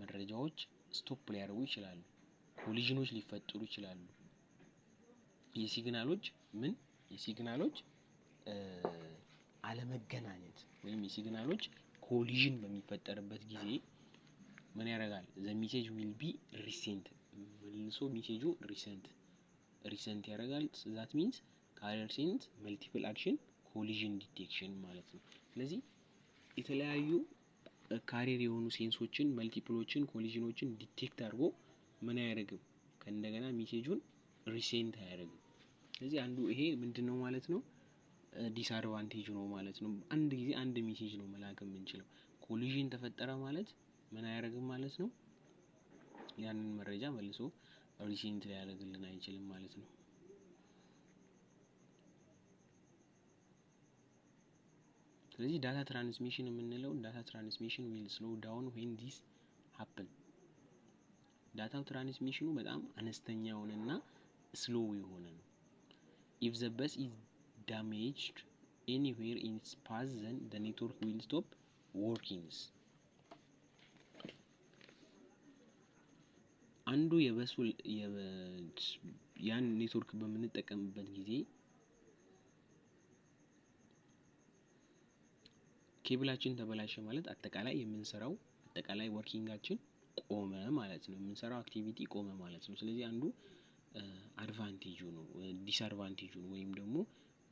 Speaker 1: መረጃዎች stop ሊያደርጉ ይችላሉ። Collision ኖች ሊፈጠሩ ይችላሉ። የ signal ኦች ምን የ signal ኦች አለመገናኘት ወይም የ signal ኦች collision በሚፈጠርበት ጊዜ ምን ያደርጋል? The message will be resent፣ መልሶ message ኡ resent ያደርጋል። That means carrier sense multiple action collision detection ማለት ነው። ስለዚህ የተለያዩ carrier የሆኑ sense ኦችን፣ multiple ኦችን፣ collision ኖችን detect አድርጎ ምን አያደርግም? ከእንደገና message ኡን resent አያደርግም። ስለዚህ አንዱ ይሄ ምንድን ነው ማለት ነው? Disadvantage ነው ማለት ነው። አንድ ጊዜ አንድ message ነው መላክ የምንችለው። Collision ተፈጠረ ማለት ምን አያደርግም ማለት ነው? ያንን መረጃ መልሶ resent ሊያደርግልን አይችልም ማለት ነው። ስለዚህ data transmission የምንለው data transmission will slow down when this happen። Data ው transmission ኑ በጣም አነስተኛ የሆነና slow የሆነ ነው። If the bus is damaged anywhere in its path, then the network will stop workings። አንዱ የበሱ ያን ኔትወርክ በምንጠቀምበት ጊዜ ኬብላችን ተበላሸ ማለት አጠቃላይ የምንሰራው አጠቃላይ working ኣችን ቆመ ማለት ነው። የምንሰራው activity ቆመ ማለት ነው። ስለዚህ አንዱ advantage ኡ ነው፣ disadvantage ኡ ነው ወይም ደግሞ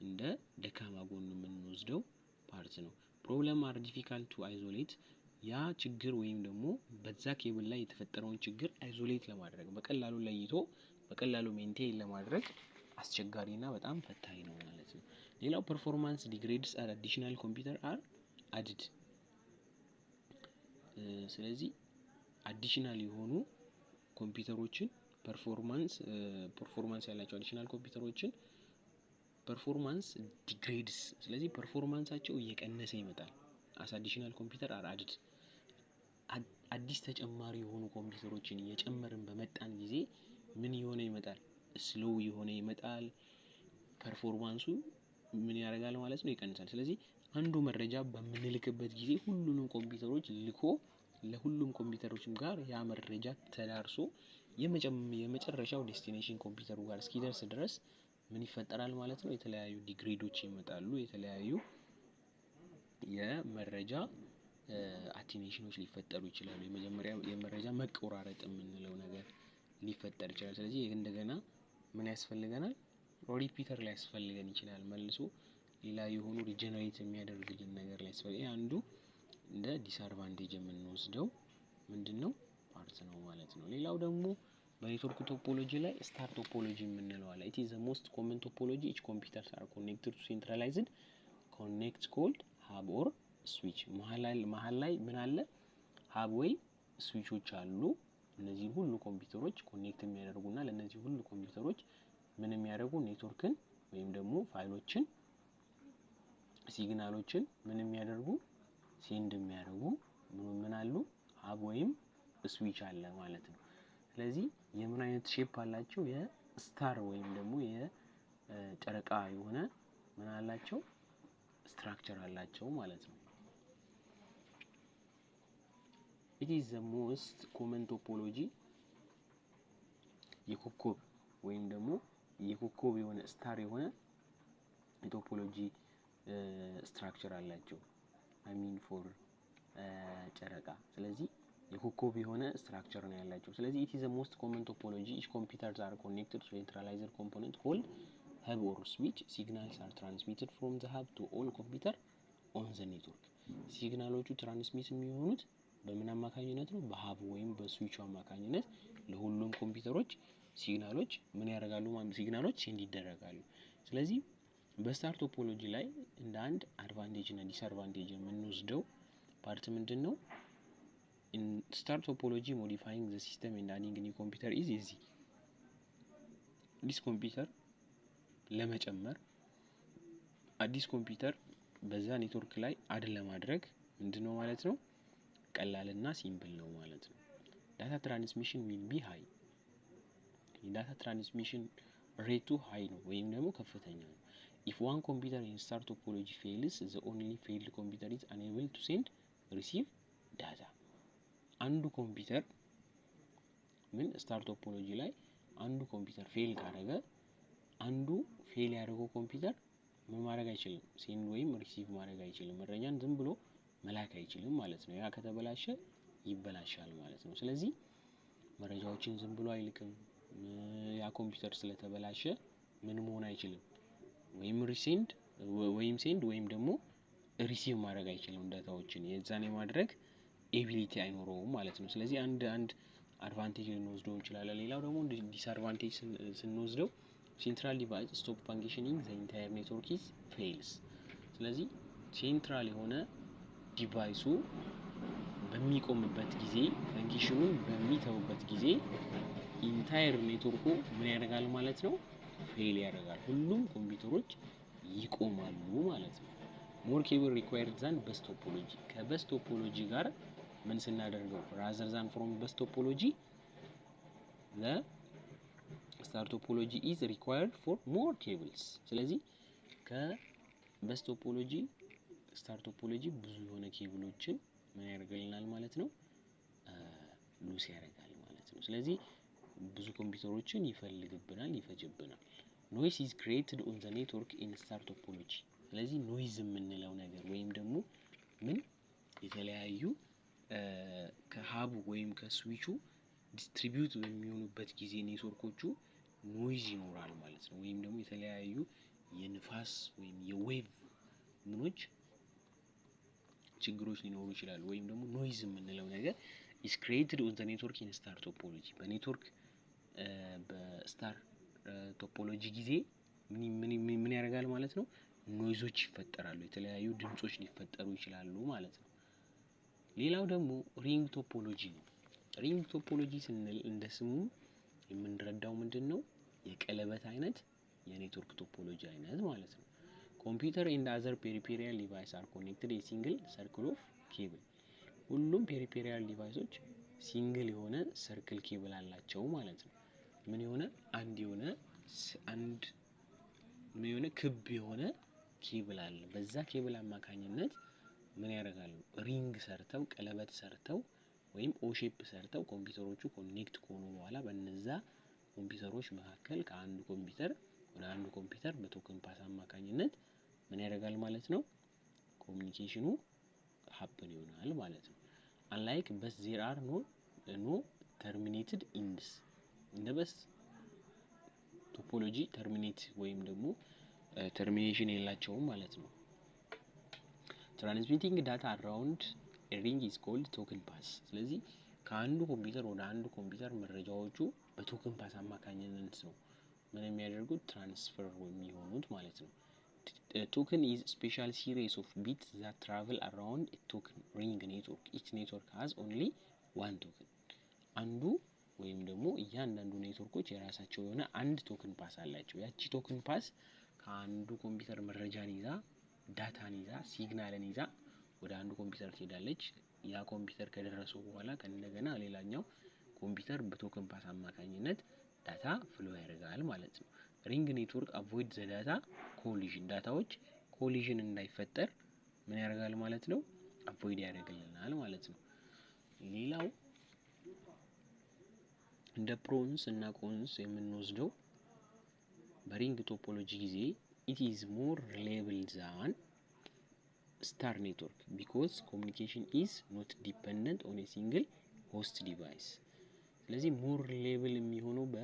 Speaker 1: እንደ ደካማ ጎኑ የምንወስደው part ነው። Problem are difficult to isolate። ያ ችግር ወይም ደግሞ በዛ ኬብል ላይ የተፈጠረውን ችግር isolate ለማድረግ፣ በቀላሉ ለይቶ በቀላሉ maintain ለማድረግ አስቸጋሪና በጣም ፈታኝ ነው ማለት ነው። ሌላው performance degrades as additional computer are added። ስለዚህ additional የሆኑ ኮምፒውተሮችን performance ያላቸው additional ኮምፒውተሮችን performance degrades፣ ስለዚህ performance ኣቸው እየቀነሰ ይመጣል። As additional computer are added፣ አዲስ ተጨማሪ የሆኑ ኮምፒውተሮችን እየጨመርን በመጣን ጊዜ ምን እየሆነ ይመጣል? Slow እየሆነ ይመጣል። Performance ኡ ምን ያደርጋል ማለት ነው? ይቀንሳል። ስለዚህ አንዱ መረጃ በምንልክበት ጊዜ ሁሉንም ኮምፒውተሮች ልኮ ለሁሉም ኮምፒውተሮችም ጋር ያ መረጃ ተዳርሶ የመጨረሻው destination ኮምፒውተሩ ጋር እስኪደርስ ድረስ ምን ይፈጠራል ማለት ነው? የተለያዩ degrade ኦች ይመጣሉ። የተለያዩ የመረጃ attenuation ኖች ሊፈጠሩ ይችላሉ። የመጀመሪያ የመረጃ መቆራረጥ የምንለው ነገር ሊፈጠር ይችላል። ስለዚህ እንደገና ምን ያስፈልገናል? Repeater ሊያስፈልገን ይችላል። መልሶ ሌላ የሆኑ regenerate የሚያደርግልን ነገር ሊያስፈልግ አንዱ እንደ disadvantage የምንወስደው ምንድን ነው part ነው ማለት ነው። ሌላው ደግሞ በ network topology ላይ star topology የምንለው አለ። It is the most common topology. Each computers are connected to centralized connect called hub or switch። መሀል ላይ ምን አለ? Hub ወይ switch ኦች አሉ። እነዚህ ሁሉ ኮምፒውተሮች connect የሚያደርጉና ለእነዚህ ሁሉ ኮምፒውተሮች ምን የሚያደርጉ፣ ኔትወርክን ወይም ደግሞ ፋይሎችን፣ signal ኦችን ምን የሚያደርጉ፣ send የሚያደርጉ ምን አሉ? Hub ወይም switch አለ ማለት ነው። ስለዚህ የምን አይነት shape አላቸው? የ star ወይም ደግሞ የጨረቃ የሆነ ምን አላቸው? Structure አላቸው ማለት ነው። It is the most common topology። የኮከብ ወይም ደግሞ የኮከብ የሆነ star የሆነ የ topology structure አላቸው። I mean for ጨረቃ። ስለዚህ የኮከብ የሆነ structure ነው ያላቸው። ስለዚህ it is the most common topology. Each computers are connected to centralized component called hub or switch. Signals are transmitted from the hub to all computer on the network። Signal ኦቹ transmit የሚሆኑት በምን አማካኝነት ነው? በ hub ወይም በ switch ኡ አማካኝነት ለሁሉም ኮምፒውተሮች signal ኦች ምን ያደርጋሉ? Signal ኦች send ይደረጋሉ። ስለዚህ በ star topology ላይ እንደ አንድ advantage እና disadvantage የምንወስደው part ምንድን ነው? Star topology, modifying the system and adding new computer is easy። አዲስ ኮምፒውተር ለመጨመር፣ አዲስ ኮምፒውተር በዛ ኔትወርክ ላይ add ለማድረግ ምንድን ነው ማለት ነው? ቀላልና simple ነው ማለት ነው። Data transmission will be high። የ data transmission Rate ኡ high ነው ወይም ደግሞ ከፍተኛ ነው። ኢፍ ዋን ኮምፒውተር ኢን ስታር ቶፖሎጂ ፌልስ፣ ዘ ኦንሊ ፌልድ ኮምፒውተር ኢዝ አንኤብል ቱ ሴንድ ሪሲቭ ዳታ። አንዱ ኮምፒውተር ምን star topology ላይ አንዱ ኮምፒውተር fail ካደረገ አንዱ fail ያደረገው ኮምፒውተር ምን ማድረግ አይችልም፣ send ወይም receive ማድረግ አይችልም። መረጃን ዝም ብሎ መላክ አይችልም ማለት ነው። ያ ከተበላሸ ይበላሻል ማለት ነው። ስለዚህ መረጃዎችን ዝም ብሎ አይልክም። ያ ኮምፒውተር ስለተበላሸ ምን መሆን አይችልም፣ ወይም resend ወይም send ወይም ደግሞ receive ማድረግ አይችልም። Data ዎችን የዛን የማድረግ ability አይኖረውም ማለት ነው። ስለዚህ አንድ advantage ልንወስደው እንችላለን። ሌላው ደግሞ disadvantage ስንወስደው central device stop functioning, the entire network is fails። ስለዚህ central የሆነ device ኡ በሚቆምበት ጊዜ፣ function ኑን በሚተውበት ጊዜ entire network ኡ ምን ያደርጋል ማለት ነው? Fail ያደርጋል። ሁሉም ኮምፒውተሮች ይቆማሉ ማለት ነው። More cable required than bus topology። ከ bus topology ጋር ምን ስናደርገው፣ rather than from bus topology, the star topology is required for more cables። ስለዚህ ከ bus topology star topology ብዙ የሆነ ኬብሎችን ምን ያደርግልናል ማለት ነው? Lose ያደርጋል ማለት ነው። ስለዚህ ብዙ ኮምፒውተሮችን ይፈልግብናል፣ ይፈጅብናል። Noise is created on the network in star topology። ስለዚህ noise የምንለው ነገር ወይም ደግሞ ምን የተለያዩ ከ hub ኡ ወይም ከ switch ኡ distribute በሚሆኑበት ጊዜ network ኦቹ noise ይኖራል ማለት ነው። ወይም ደግሞ የተለያዩ የንፋስ ወይም የ wave ምኖች ችግሮች ሊኖሩ ይችላሉ። ወይም ደግሞ noise የምንለው ነገር is created on the network in star topology። በ network በ star topology ጊዜ ምን ያደርጋል ማለት ነው? Noise ኦች ይፈጠራሉ፣ የተለያዩ ድምጾች ሊፈጠሩ ይችላሉ ማለት ነው። ሌላው ደግሞ ring topology ነው። Ring topology ስንል እንደ ስሙ የምንረዳው ምንድን ነው? የቀለበት አይነት የ network topology አይነት ማለት ነው። Computer and other peripheral device are connected a single circle of cable። ሁሉም peripheral device ኦች single የሆነ circle cable አላቸው ማለት ነው። ምን የሆነ አንድ የሆነ አንድ ምን የሆነ ክብ የሆነ ኬብል አለ። በዛ ኬብል አማካኝነት ምን ያደርጋሉ? Ring ሰርተው፣ ቀለበት ሰርተው ወይም O shape ሰርተው ኮምፒውተሮቹ connect ከሆኑ በኋላ በነዛ ኮምፒውተሮች መካከል ከአንዱ ኮምፒውተር ወደ አንዱ ኮምፒውተር በ token pass አማካኝነት ምን ያደርጋል ማለት ነው? Communication ኑ happen ይሆናል ማለት ነው። Unlike bus, there are no terminated ends። እንደ bus topology terminate ወይም ደግሞ termination የላቸውም ማለት ነው። Transmitting data around ring is called token pass። ስለዚህ ከአንዱ ኮምፒውተር ወደ አንዱ ኮምፒውተር መረጃዎቹ በ token pass አማካኝነት ነው ምን የሚያደርጉት፣ transfer የሚሆኑት ማለት ነው። Token is special series of bits that travel around token ring network. Each network has only one token። አንዱ ወይም ደግሞ እያንዳንዱ ኔትወርኮች የራሳቸው የሆነ አንድ token pass አላቸው። ያቺ token pass ከአንዱ ኮምፒውተር መረጃን ይዛ፣ data ን ይዛ፣ signal ን ይዛ ወደ አንዱ ኮምፒውተር ትሄዳለች። ያ ኮምፒውተር ከደረሰው በኋላ ከእንደገና ሌላኛው ኮምፒውተር በ token pass አማካኝነት data flow ያደርጋል ማለት ነው። Ring network avoid the data collision። Data ዎች collision እንዳይፈጠር ምን ያደርጋል ማለት ነው? Avoid ያደርግልናል ማለት ነው። ሌላው እንደ pros እና cons የምንወስደው በ ring topology ጊዜ it is more reliable than star network because communication is not dependent on single host device። ስለዚህ more reliable የሚሆነው በ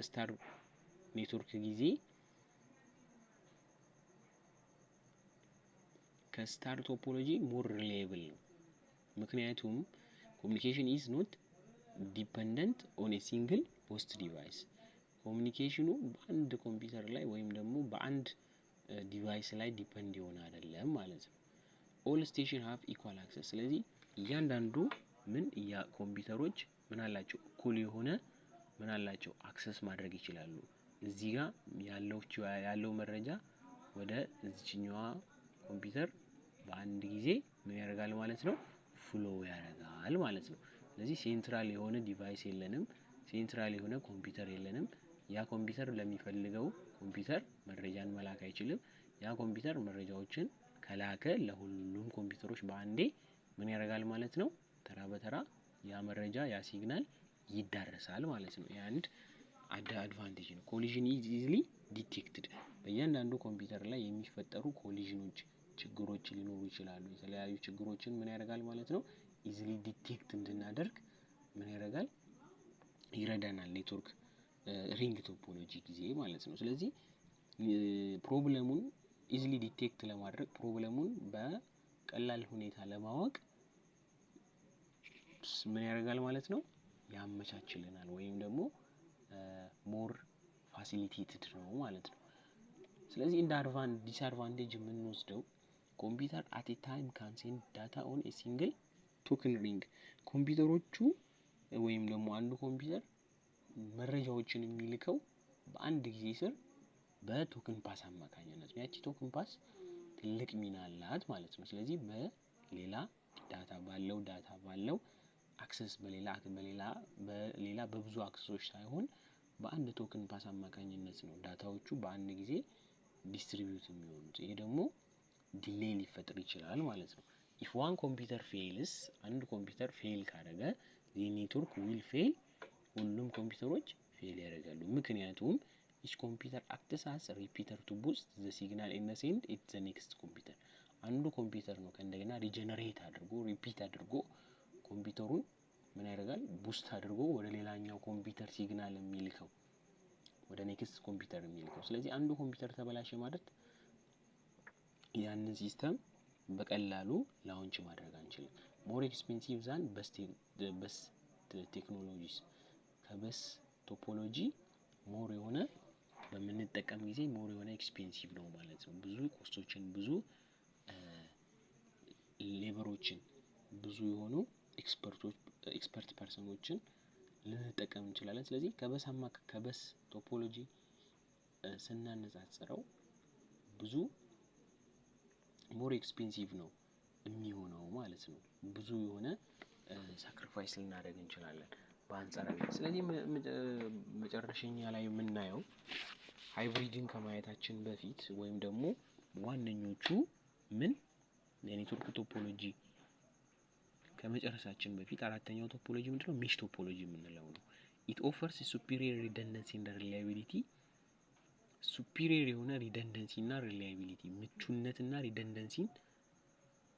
Speaker 1: star network ጊዜ ከ star topology more reliable ነው። ምክንያቱም communication is not dependent on a single host device። Communication ኑ በአንድ ኮምፒውተር ላይ ወይም ደግሞ በአንድ device ላይ depend የሆነ አይደለም ማለት ነው። All station have equal access። ስለዚህ እያንዳንዱ ምን ኮምፒውተሮች ምን አላቸው? እኩል የሆነ ምን አላቸው? Access ማድረግ ይችላሉ። እዚህ ጋር ያለው መረጃ ወደ እዚችኛዋ ኮምፒውተር በአንድ ጊዜ ምን ያደርጋል ማለት ነው? Flow ያደርጋል ማለት ነው። ስለዚህ central የሆነ device የለንም። Central የሆነ ኮምፒውተር የለንም። ያ ኮምፒውተር ለሚፈልገው ኮምፒውተር መረጃን መላክ አይችልም። ያ ኮምፒውተር መረጃዎችን ከላከ ለሁሉም ኮምፒውተሮች በአንዴ ምን ያደርጋል ማለት ነው? ተራ በተራ ያ መረጃ፣ ያ signal ይዳረሳል ማለት ነው። የአንድ advantage ነው። Collision is easily detected። በእያንዳንዱ ኮምፒውተር ላይ የሚፈጠሩ collision ኖች፣ ችግሮች ሊኖሩ ይችላሉ። የተለያዩ ችግሮችን ምን ያደርጋል ማለት ነው? Easily detect እንድናደርግ ምን ያደርጋል? ይረዳናል። Network ring topology ጊዜ ማለት ነው። ስለዚህ problem ኡን easily detect ለማድረግ፣ problem ኡን በቀላል ሁኔታ ለማወቅ ምን ያደርጋል ማለት ነው? ያመቻችልናል ወይም ደግሞ more facilitated ነው ማለት ነው። ስለዚህ እንደ disadvantage የምንወስደው computer at a time can send data on a single token ring። ኮምፒውተሮቹ ወይም ደግሞ አንዱ ኮምፒውተር መረጃዎችን የሚልከው በአንድ ጊዜ ስር በ token pass አማካኝነት ነው። ያቺ token pass ትልቅ ሚና አላት ማለት ነው። ስለዚህ በሌላ data ባለው access በሌላ በብዙ access ኦች ሳይሆን በአንድ token pass አማካኝነት ነው data ዎቹ በአንድ ጊዜ distribute የሚሆኑት። ይሄ ደግሞ delay ሊፈጥር ይችላል ማለት ነው። If one computer fails፣ አንድ ኮምፒውተር fail ካደረገ network will fail፣ ሁሉም ኮምፒውተሮች fail ያደርጋሉ። ምክንያቱም each computer acts as repeater to boost the signal and send it the next computer። አንዱ ኮምፒውተር ነው ከእንደገና regenerate አድርጎ፣ repeat አድርጎ ኮምፒውተሩን ምን ያደርጋል? Boost አድርጎ ወደ ሌላኛው ኮምፒውተር signal የሚልከው፣ ወደ next computer የሚልከው። ስለዚህ አንዱ ኮምፒውተር ተበላሸ ማለት ያንን system በቀላሉ launch ማድረግ አንችልም። More expensive than bus technologies። ከ bus topology more የሆነ በምንጠቀም ጊዜ more የሆነ expensive ነው ማለት ነው። ብዙ cost ኦችን፣ ብዙ labor ኦችን፣ ብዙ የሆኑ expert ኦች፣ expert person ኦችን ልንጠቀም እንችላለን። ስለዚህ ከ bus topology ስናነጻጽረው ብዙ more expensive ነው የሚሆነው ማለት ነው። ብዙ የሆነ sacrifice ልናደርግ እንችላለን በአንጻራዊ። ስለዚህ መጨረሻኛ ላይ የምናየው hybrid ን ከማየታችን በፊት ወይም ደግሞ ዋነኞቹ ምን የ network topology ከመጨረሳችን በፊት አራተኛው topology ምንድነው? Mesh topology የምንለው ነው። It offers superior redundancy and reliability። Superior የሆነ redundancy እና reliability፣ ምቹነትና redundancy ን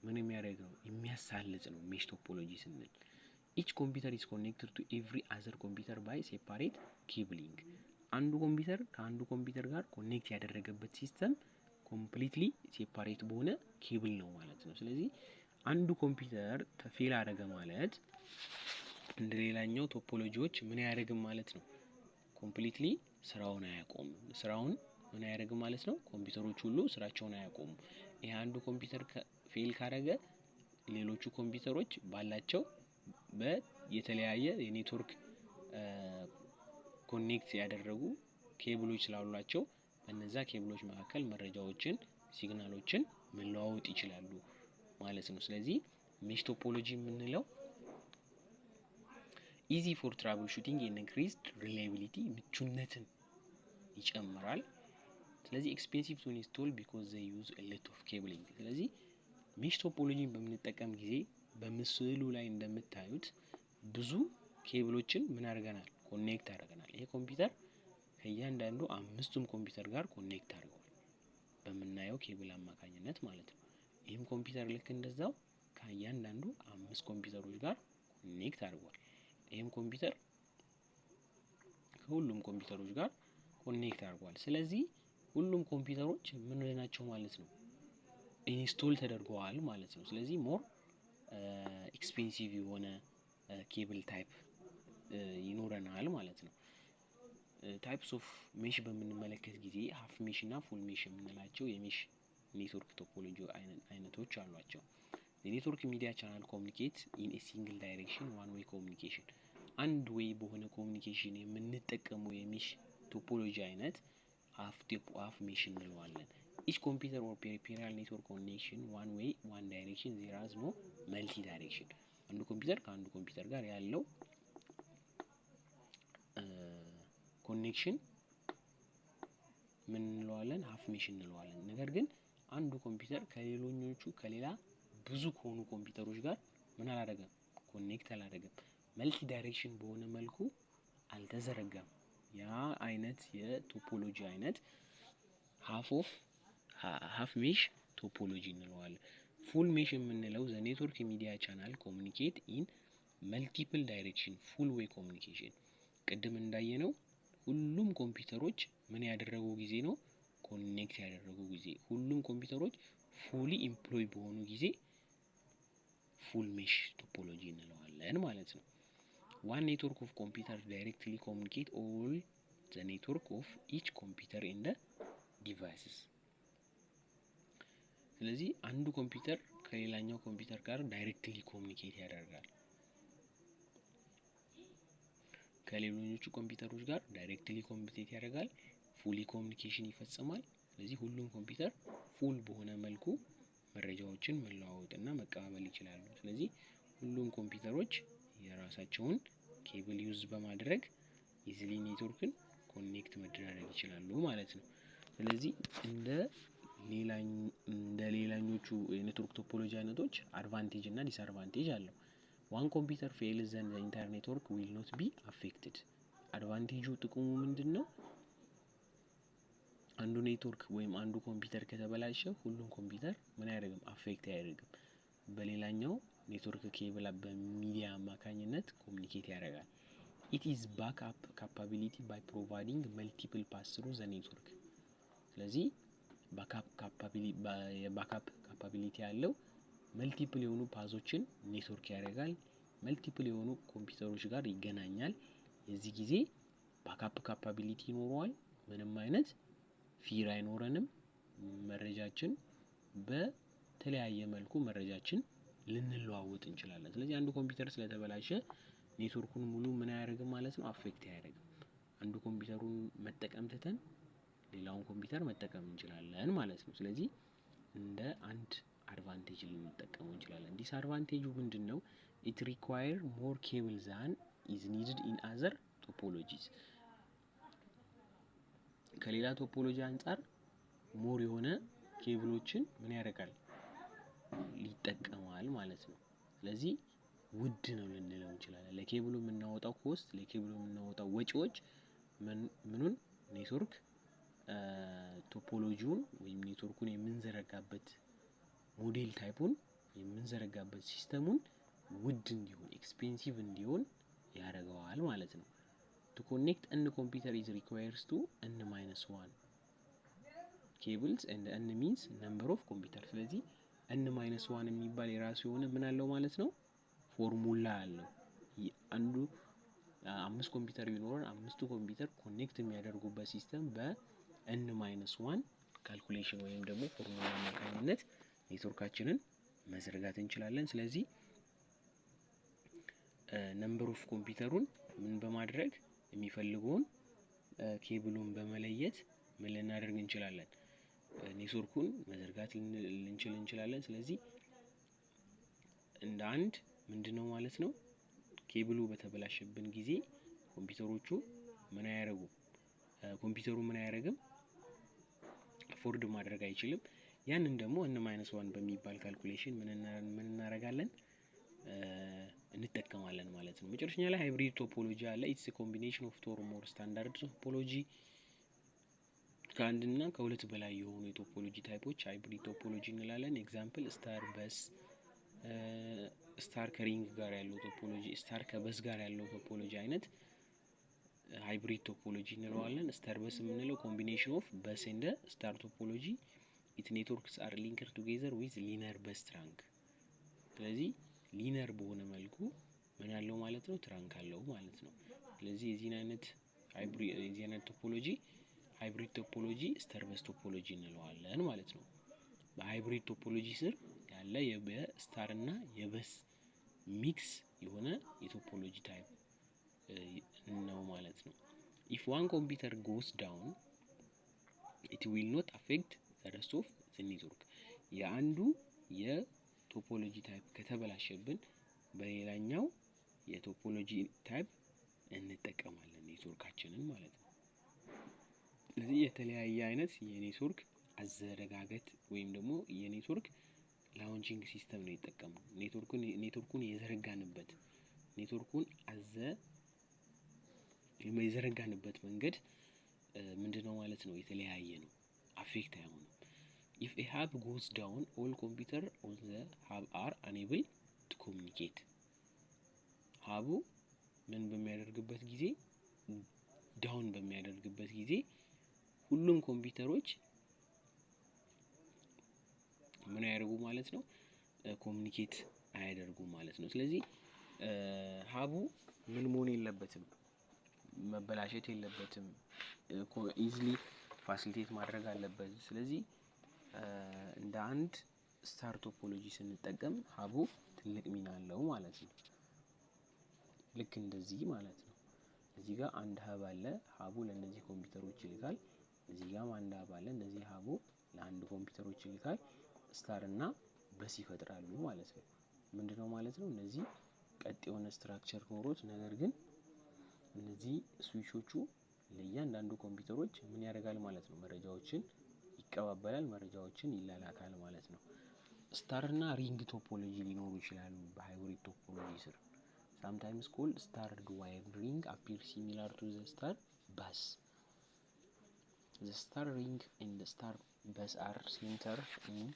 Speaker 1: ምን የሚያደርግ ነው? የሚያሳልጥ ነው። Mesh topology ስንል each computer is connected to every other computer by separate cabling። አንዱ ኮምፒውተር ከአንዱ ኮምፒውተር ጋር connect ያደረገበት system completely separate በሆነ ኬብል ነው ማለት ነው። ስለዚህ አንዱ ኮምፒውተር fail አደረገ ማለት እንደ ሌላኛው topology ዎች ምን አያደርግም ማለት ነው? Completely ስራውን አያቆምም። ስራውን ምን አያደርግም ማለት ነው? ኮምፒውተሮች ሁሉ ስራቸውን አያቆሙም። ይሄ አንዱ ኮምፒውተር fail ካደረገ ሌሎቹ ኮምፒውተሮች ባላቸው የተለያየ የ network connect ያደረጉ ኬብሎች ስላሏቸው በነዛ ኬብሎች መካከል መረጃዎችን፣ signal ኦችን መለዋወጥ ይችላሉ ማለት ነው። ስለዚህ mesh topology የምንለው easy for troubleshooting and increased reliability፣ ምቹነትን ይጨምራል። ስለዚህ expensive to install because they use a lot of cabling። ስለዚህ mesh topology ን በምንጠቀም ጊዜ በምስሉ ላይ እንደምታዩት ብዙ ኬብሎችን ምን አድርገናል? Connect አድርገናል። ይሄ ኮምፒውተር ከእያንዳንዱ አምስቱም ኮምፒውተር ጋር connect አድርገዋል በምናየው ኬብል አማካኝነት ማለት ነው። ይህም ኮምፒውተር ልክ እንደዛው ከእያንዳንዱ አምስት ኮምፒውተሮች ጋር connect አድርጓል። ይህም ኮምፒውተር ከሁሉም ኮምፒውተሮች ጋር connect አድርጓል። ስለዚህ ሁሉም ኮምፒውተሮች ምን ናቸው ማለት ነው? Install ተደርገዋል ማለት ነው። ስለዚህ more expensive የሆነ cable type ይኖረናል ማለት ነው። Types of mesh በምንመለከት ጊዜ half mesh እና full mesh የምንላቸው የ mesh network topology አይነቶች አሏቸው። የ network media channel communicate in a single direction፣ one way communication። አንድ way በሆነ communication የምንጠቀመው የ mesh topology አይነት half mesh እንለዋለን። Each computer or peripheral network connection one way, one direction። There is no multi direction። አንዱ ኮምፒውተር ከአንዱ ኮምፒውተር ጋር ያለው connection ምን እንለዋለን? Half mesh እንለዋለን። ነገር ግን አንዱ ኮምፒውተር ከሌሎኞቹ ከሌላ ብዙ ከሆኑ ኮምፒውተሮች ጋር ምን አላደረገም? Connect አላደረገም። Multi direction በሆነ መልኩ አልተዘረጋም። ያ አይነት የ topology አይነት half mesh topology እንለዋለን። Full mesh የምንለው the network media channel communicate in multiple direction, full way communication። ቅድም እንዳየነው ሁሉም ኮምፒውተሮች ምን ያደረጉ ጊዜ ነው? Connect ያደረጉ ጊዜ፣ ሁሉም ኮምፒውተሮች fully employ በሆኑ ጊዜ full mesh topology እንለዋለን ማለት ነው። One network of computer directly communicate all the network of each computer and devices። ስለዚህ አንዱ ኮምፒውተር ከሌላኛው ኮምፒውተር ጋር directly communicate ያደርጋል። ከሌሎቹ ኮምፒውተሮች ጋር directly communicate ያደርጋል። Fully communication ይፈጽማል። ስለዚህ ሁሉም ኮምፒውተር full በሆነ መልኩ መረጃዎችን መለዋወጥና መቀባበል ይችላሉ። ስለዚህ ሁሉም ኮምፒውተሮች የራሳቸውን cable use በማድረግ easily network ን connect መደራረግ ይችላሉ ማለት ነው። ስለዚህ እንደ ሌላኞቹ የ network topology አይነቶች advantage እና disadvantage አለው። One computer fails, then the entire network will not be affected። Advantage ኡ ጥቅሙ ምንድን ነው? አንዱ ኔትወርክ ወይም አንዱ ኮምፒውተር ከተበላሸ ሁሉም ኮምፒውተር ምን አያደርግም? Affect አያደርግም። በሌላኛው network cable በ media አማካኝነት communicate ያደርጋል። It is backup capability by providing multiple path through the network። ስለዚህ የ backup capability ያለው multiple የሆኑ path ኦችን network ያደርጋል። Multiple የሆኑ ኮምፒውተሮች ጋር ይገናኛል። የዚህ ጊዜ backup capability ይኖረዋል። ምንም አይነት fear አይኖረንም። መረጃችን በተለያየ መልኩ መረጃችን ልንለዋወጥ እንችላለን። ስለዚህ አንዱ ኮምፒውተር ስለተበላሸ ኔትወርኩን ሙሉ ምን አያደርግም ማለት ነው? Affect አያደርግም። አንዱ ኮምፒውተሩን መጠቀም ትተን ሌላውን ኮምፒውተር መጠቀም እንችላለን ማለት ነው። ስለዚህ እንደ አንድ advantage ልንጠቀመው እንችላለን። Disadvantage ኡ ምንድን ነው? It require more cable than is needed in other topologies። ከሌላ topology አንጻር more የሆነ ኬብሎችን ምን ያደርጋል? ይጠቀማል ማለት ነው። ስለዚህ ውድ ነው ልንለው እንችላለን። ለኬብሉ የምናወጣው cost፣ ለኬብሉ የምናወጣው ወጪዎች ምኑን network topology ውን ወይም ኔትወርኩን የምንዘረጋበት model type ኡን የምንዘረጋበት system ኡን ውድ እንዲሆን፣ expensive እንዲሆን ያደርገዋል ማለት ነው። To connect n computer is requires to n minus one cables and n means number of computer። ስለዚህ n minus one የሚባል የራሱ የሆነ ምን አለው ማለት ነው? ፎርሙላ አለው። አንዱ አምስት ኮምፒውተር ቢኖረን አምስቱ ኮምፒውተር connect የሚያደርጉበት system በ n minus one calculation ወይም ደግሞ ፎርሙላ አማካኝነት ኔትወርካችንን መዘርጋት እንችላለን። ስለዚህ number of ኮምፒውተሩን ምን በማድረግ የሚፈልገውን ኬብሉን በመለየት ምን ልናደርግ እንችላለን? ኔትወርኩን መዘርጋት ልንችል እንችላለን። ስለዚህ እንደ አንድ ምንድነው ማለት ነው? ኬብሉ በተበላሸብን ጊዜ ኮምፒውተሮቹ ምን አያደርጉም? ኮምፒውተሩ ምን አያደርግም? Afford ማድረግ አይችልም። ያንን ደግሞ n minus one በሚባል calculation ምን እናደርጋለን? እንጠቀማለን ማለት ነው። መጨረሻ ላይ hybrid topology አለ። It's combination of two or more standard topology። ከአንድና ከሁለት በላይ የሆኑ የ topology type ኦች hybrid topology እንላለን። Example star bus፣ star ከ ring ጋር ያለው topology፣ star ከ bus ጋር ያለው topology አይነት hybrid topology እንለዋለን። Star bus የምንለው combination of bus and star topology. It networks are linked together with linear bus trunk። ስለዚህ linear በሆነ መልኩ ምን አለው ማለት ነው? Trunk አለው ማለት ነው። ስለዚህ የዚህን አይነት topology hybrid topology star bus topology እንለዋለን ማለት ነው። በ hybrid topology ስር ያለ የ star እና የ bus mix የሆነ የ topology type ነው ማለት ነው። If one computer goes down, it will not affect the rest of the network። የአንዱ የ topology type ከተበላሸብን በሌላኛው የ topology type እንጠቀማለን ኔትወርካችንን ማለት ነው። ስለዚህ የተለያየ አይነት የኔትወርክ አዘረጋገት ወይም ደግሞ የ network launching system ነው የተጠቀምነው። ኔትወርኩን የዘረጋንበት ኔትወርኩን አዘ የዘረጋንበት መንገድ ምንድነው ማለት ነው? የተለያየ ነው። Affect አይሆንም። ኢፍ ኤ ሀብ ጎዝ ዳውን፣ ኦል ኮምፒውተር ኦን ዘ ሀብ አር አንኤብል ቱ ኮሚኒኬት። ሀቡ ምን በሚያደርግበት ጊዜ፣ down በሚያደርግበት ጊዜ ሁሉም ኮምፒውተሮች ምን አያደርጉ ማለት ነው? Communicate አያደርጉም ማለት ነው። ስለዚህ hub ኡ ምን መሆን የለበትም? መበላሸት የለበትም። Easily facilitate ማድረግ አለበት። ስለዚህ እንደ አንድ star topology ስንጠቀም hub ኡ ትልቅ ሚና አለው ማለት ነው። ልክ እንደዚህ ማለት ነው። እዚህ ጋር አንድ hub አለ። Hub ኡ ለእነዚህ ኮምፒውተሮች ይልካል። እዚህ ጋርም አንድ hub አለ። እነዚህ hub ኡ ለአንድ ኮምፒውተሮች ይልካል። Star እና በስ ይፈጥራሉ ማለት ነው። ምንድነው ማለት ነው? እነዚህ ቀጥ የሆነ structure ኖሮት ነገር ግን እነዚህ switch ኦቹ ለእያንዳንዱ ኮምፒውተሮች ምን ያደርጋል ማለት ነው? መረጃዎችን ይቀባበላል፣ መረጃዎችን ይላላካል ማለት ነው። Star እና ring topology ሊኖሩ ይችላሉ በ hybrid topology ስር። Sometimes called star wire ring, appear similar to the star bus. The star ring and star bus are center in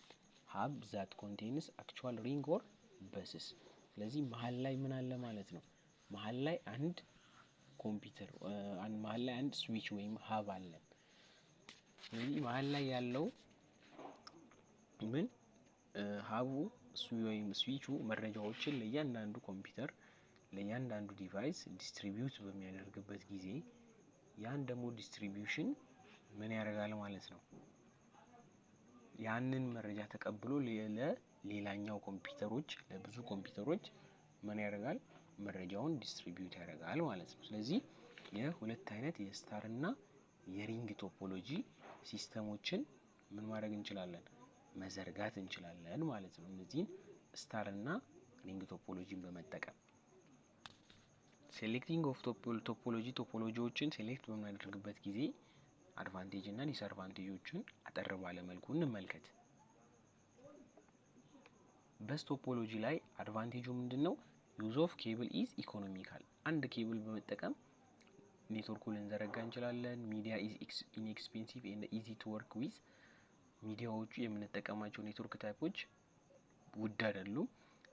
Speaker 1: hub that contains actual ring or buses። ስለዚህ መሀል ላይ ምን አለ ማለት ነው? መሀል ላይ አንድ ኮምፒውተር፣ መሀል ላይ አንድ switch ወይም hub አለን። ስለዚህ መሀል ላይ ያለው ምን hub ኡ ወይም switch ኡ መረጃዎችን ለእያንዳንዱ ኮምፒውተር፣ ለእያንዳንዱ device distribute በሚያደርግበት ጊዜ ያን ደግሞ distribution ምን ያደርጋል ማለት ነው? ያንን መረጃ ተቀብሎ ለሌላኛው ኮምፒውተሮች፣ ለብዙ ኮምፒውተሮች ምን ያደርጋል? መረጃውን distribute ያደርጋል ማለት ነው። ስለዚህ የሁለት አይነት የ star እና የ ring topology system ኦችን ምን ማድረግ እንችላለን? መዘርጋት እንችላለን ማለት ነው። እነዚህን star እና ring topology ን በመጠቀም selecting of topology፣ topology ዎችን select በምናደርግበት ጊዜ advantage እና disadvantage ኦችን አጠር ባለ መልኩ እንመልከት። Bus topology ላይ advantage ኡ ምንድን ነው? Use of cable is economical። አንድ ኬብል በመጠቀም ኔትወርኩ ልንዘረጋ እንችላለን። Media is inexpensive and easy to work with። ሚዲያዎቹ የምንጠቀማቸው network type ኦች ውድ አይደሉም።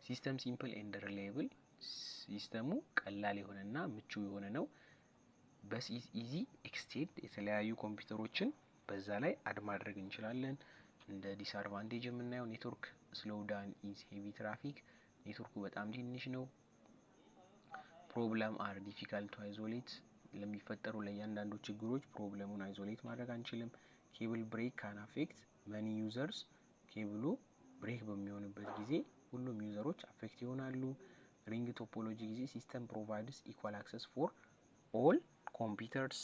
Speaker 1: System simple and reliable፣ system ኡ ቀላል የሆነና ምቹ የሆነ ነው። Bus is easy extend፣ የተለያዩ ኮምፒውተሮችን በዛ ላይ add ማድረግ እንችላለን። እንደ disadvantage የምናየው network slow down is heavy traffic፣ ኔትወርኩ በጣም ትንሽ ነው። Problem are difficult to isolate፣ ለሚፈጠሩ ለእያንዳንዱ ችግሮች problem ኡን isolate ማድረግ አንችልም። Cable break can affect many users፣ cable ኡ break በሚሆንበት ጊዜ ሁሉም user ኦች affect ይሆናሉ። Ring topology ጊዜ system provides equal access for all computers።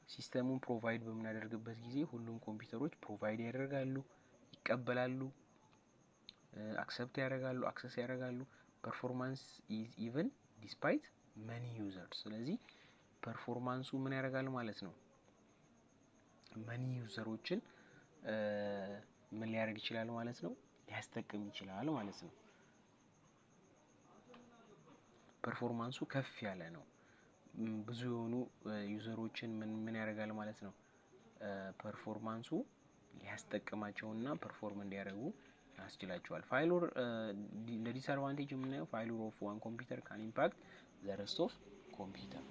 Speaker 1: System ኡን provide በምናደርግበት ጊዜ ሁሉም ኮምፒውተሮች provide ያደርጋሉ፣ ይቀበላሉ፣ accept ያደርጋሉ፣ access ያደርጋሉ። Performance is even despite many users። ስለዚህ performance ኡ ምን ያደርጋል ማለት ነው? Many user ኦችን ምን ሊያደርግ ይችላል ማለት ነው? ሊያስጠቅም ይችላል ማለት ነው። Performance ኡ ከፍ ያለ ነው። ብዙ የሆኑ user ኦችን ምን ምን ያደርጋል ማለት ነው? Performance ኡ ሊያስጠቅማቸውና perform እንዲያደርጉ ያስችላቸዋል። Failure፣ እንደ disadvantage የምናየው failure of one computer can impact the rest of computer።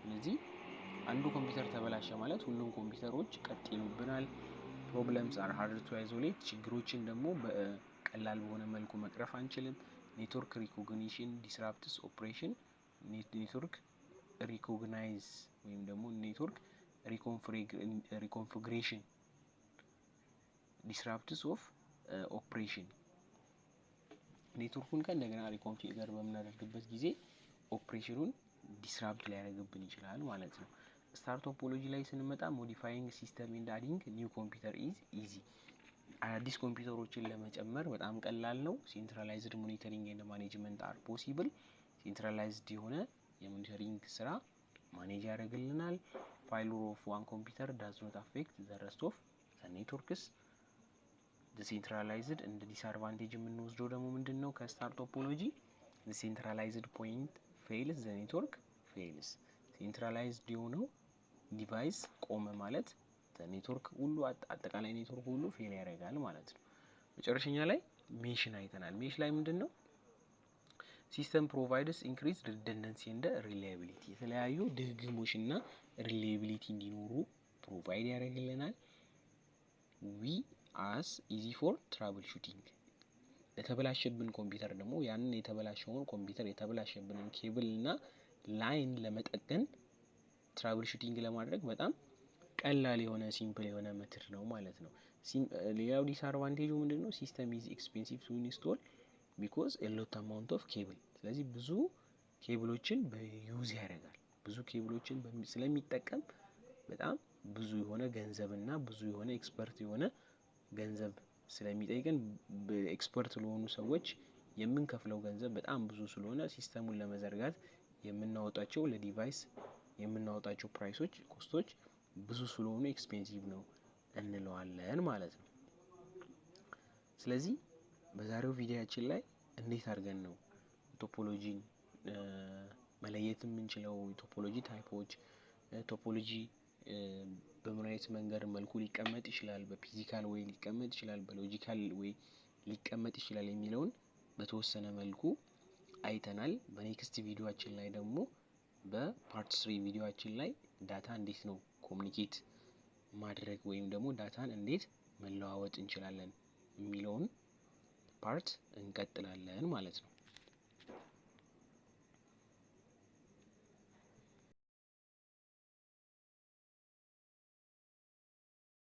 Speaker 1: ስለዚህ አንዱ ኮምፒውተር ተበላሸ ማለት ሁሉም ኮምፒውተሮች ቀጥ ይሉብናል። Problems are hard to isolate፣ ችግሮችን ደግሞ በቀላል በሆነ መልኩ መቅረፍ አንችልም። Network recognition disrupts operation፣ network recognize ወይም ደግሞ network reconfiguration disrupts of operation፣ ኔትወርኩን ከእንደገና reconfigure በምናደርግበት ጊዜ operation ኑን disrupt ሊያደርግብን ይችላል ማለት ነው። Star topology ላይ ስንመጣ modifying system and adding new computer is easy። አዳዲስ ኮምፒውተሮችን ለመጨመር በጣም ቀላል ነው። Centralized monitoring and management are possible። Centralized የሆነ የ monitoring ስራ manage ያደርግልናል። Failure of one computer does not affect the rest of the networks. Centralized እንደ disadvantage የምንወስደው ደግሞ ምንድን ነው? ከ star topology centralized point fails, the network fails። Centralized የሆነው device ቆመ ማለት ኔትወርክ ሁሉ፣ አጠቃላይ ኔትወርክ ሁሉ fail ያደርጋል ማለት ነው። መጨረሻኛ ላይ mesh ን አይተናል። Mesh ላይ ምንድን ነው? System provides increase redundancy and reliability፣ የተለያዩ ድግግሞሽ እና reliability እንዲኖሩ provide ያደርግልናል። We as easy for troubleshooting፣ ለተበላሸብን ኮምፒውተር ደግሞ ያንን የተበላሸውን ኮምፒውተር፣ የተበላሸብንን ኬብል እና line ለመጠገን፣ troubleshooting ለማድረግ በጣም ቀላል የሆነ፣ simple የሆነ method ነው ማለት ነው። ሌላው disadvantage ኡ ምንድን ነው? System is expensive to install because a lot amount of cable። ስለዚህ ብዙ cable ኦችን በ use ያደርጋል። ብዙ ኬብሎችን ስለሚጠቀም በጣም ብዙ የሆነ ገንዘብና ብዙ የሆነ expert የሆነ ገንዘብ ስለሚጠይቅን፣ expert ለሆኑ ሰዎች የምንከፍለው ገንዘብ በጣም ብዙ ስለሆነ፣ system ኡን ለመዘርጋት የምናወጣቸው፣ ለ device የምናወጣቸው price ኦች፣ cost ኦች ብዙ ስለሆኑ expensive ነው እንለዋለን ማለት ነው። ስለዚህ በዛሬው ቪዲዮአችን ላይ እንዴት አድርገን ነው topology ን መለየት የምንችለው፣ topology type ኦች፣ topology በምን አይነት መንገድ መልኩ ሊቀመጥ ይችላል፣ በ physical way ሊቀመጥ ይችላል፣ በ logical way ሊቀመጥ ይችላል የሚለውን በተወሰነ መልኩ አይተናል። በ next ቪዲዮአችን ላይ ደግሞ፣ በ part 3 ቪዲዮአችን ላይ data እንዴት ነው communicate ማድረግ ወይም ደግሞ data ን እንዴት መለዋወጥ እንችላለን የሚለውን part እንቀጥላለን ማለት ነው።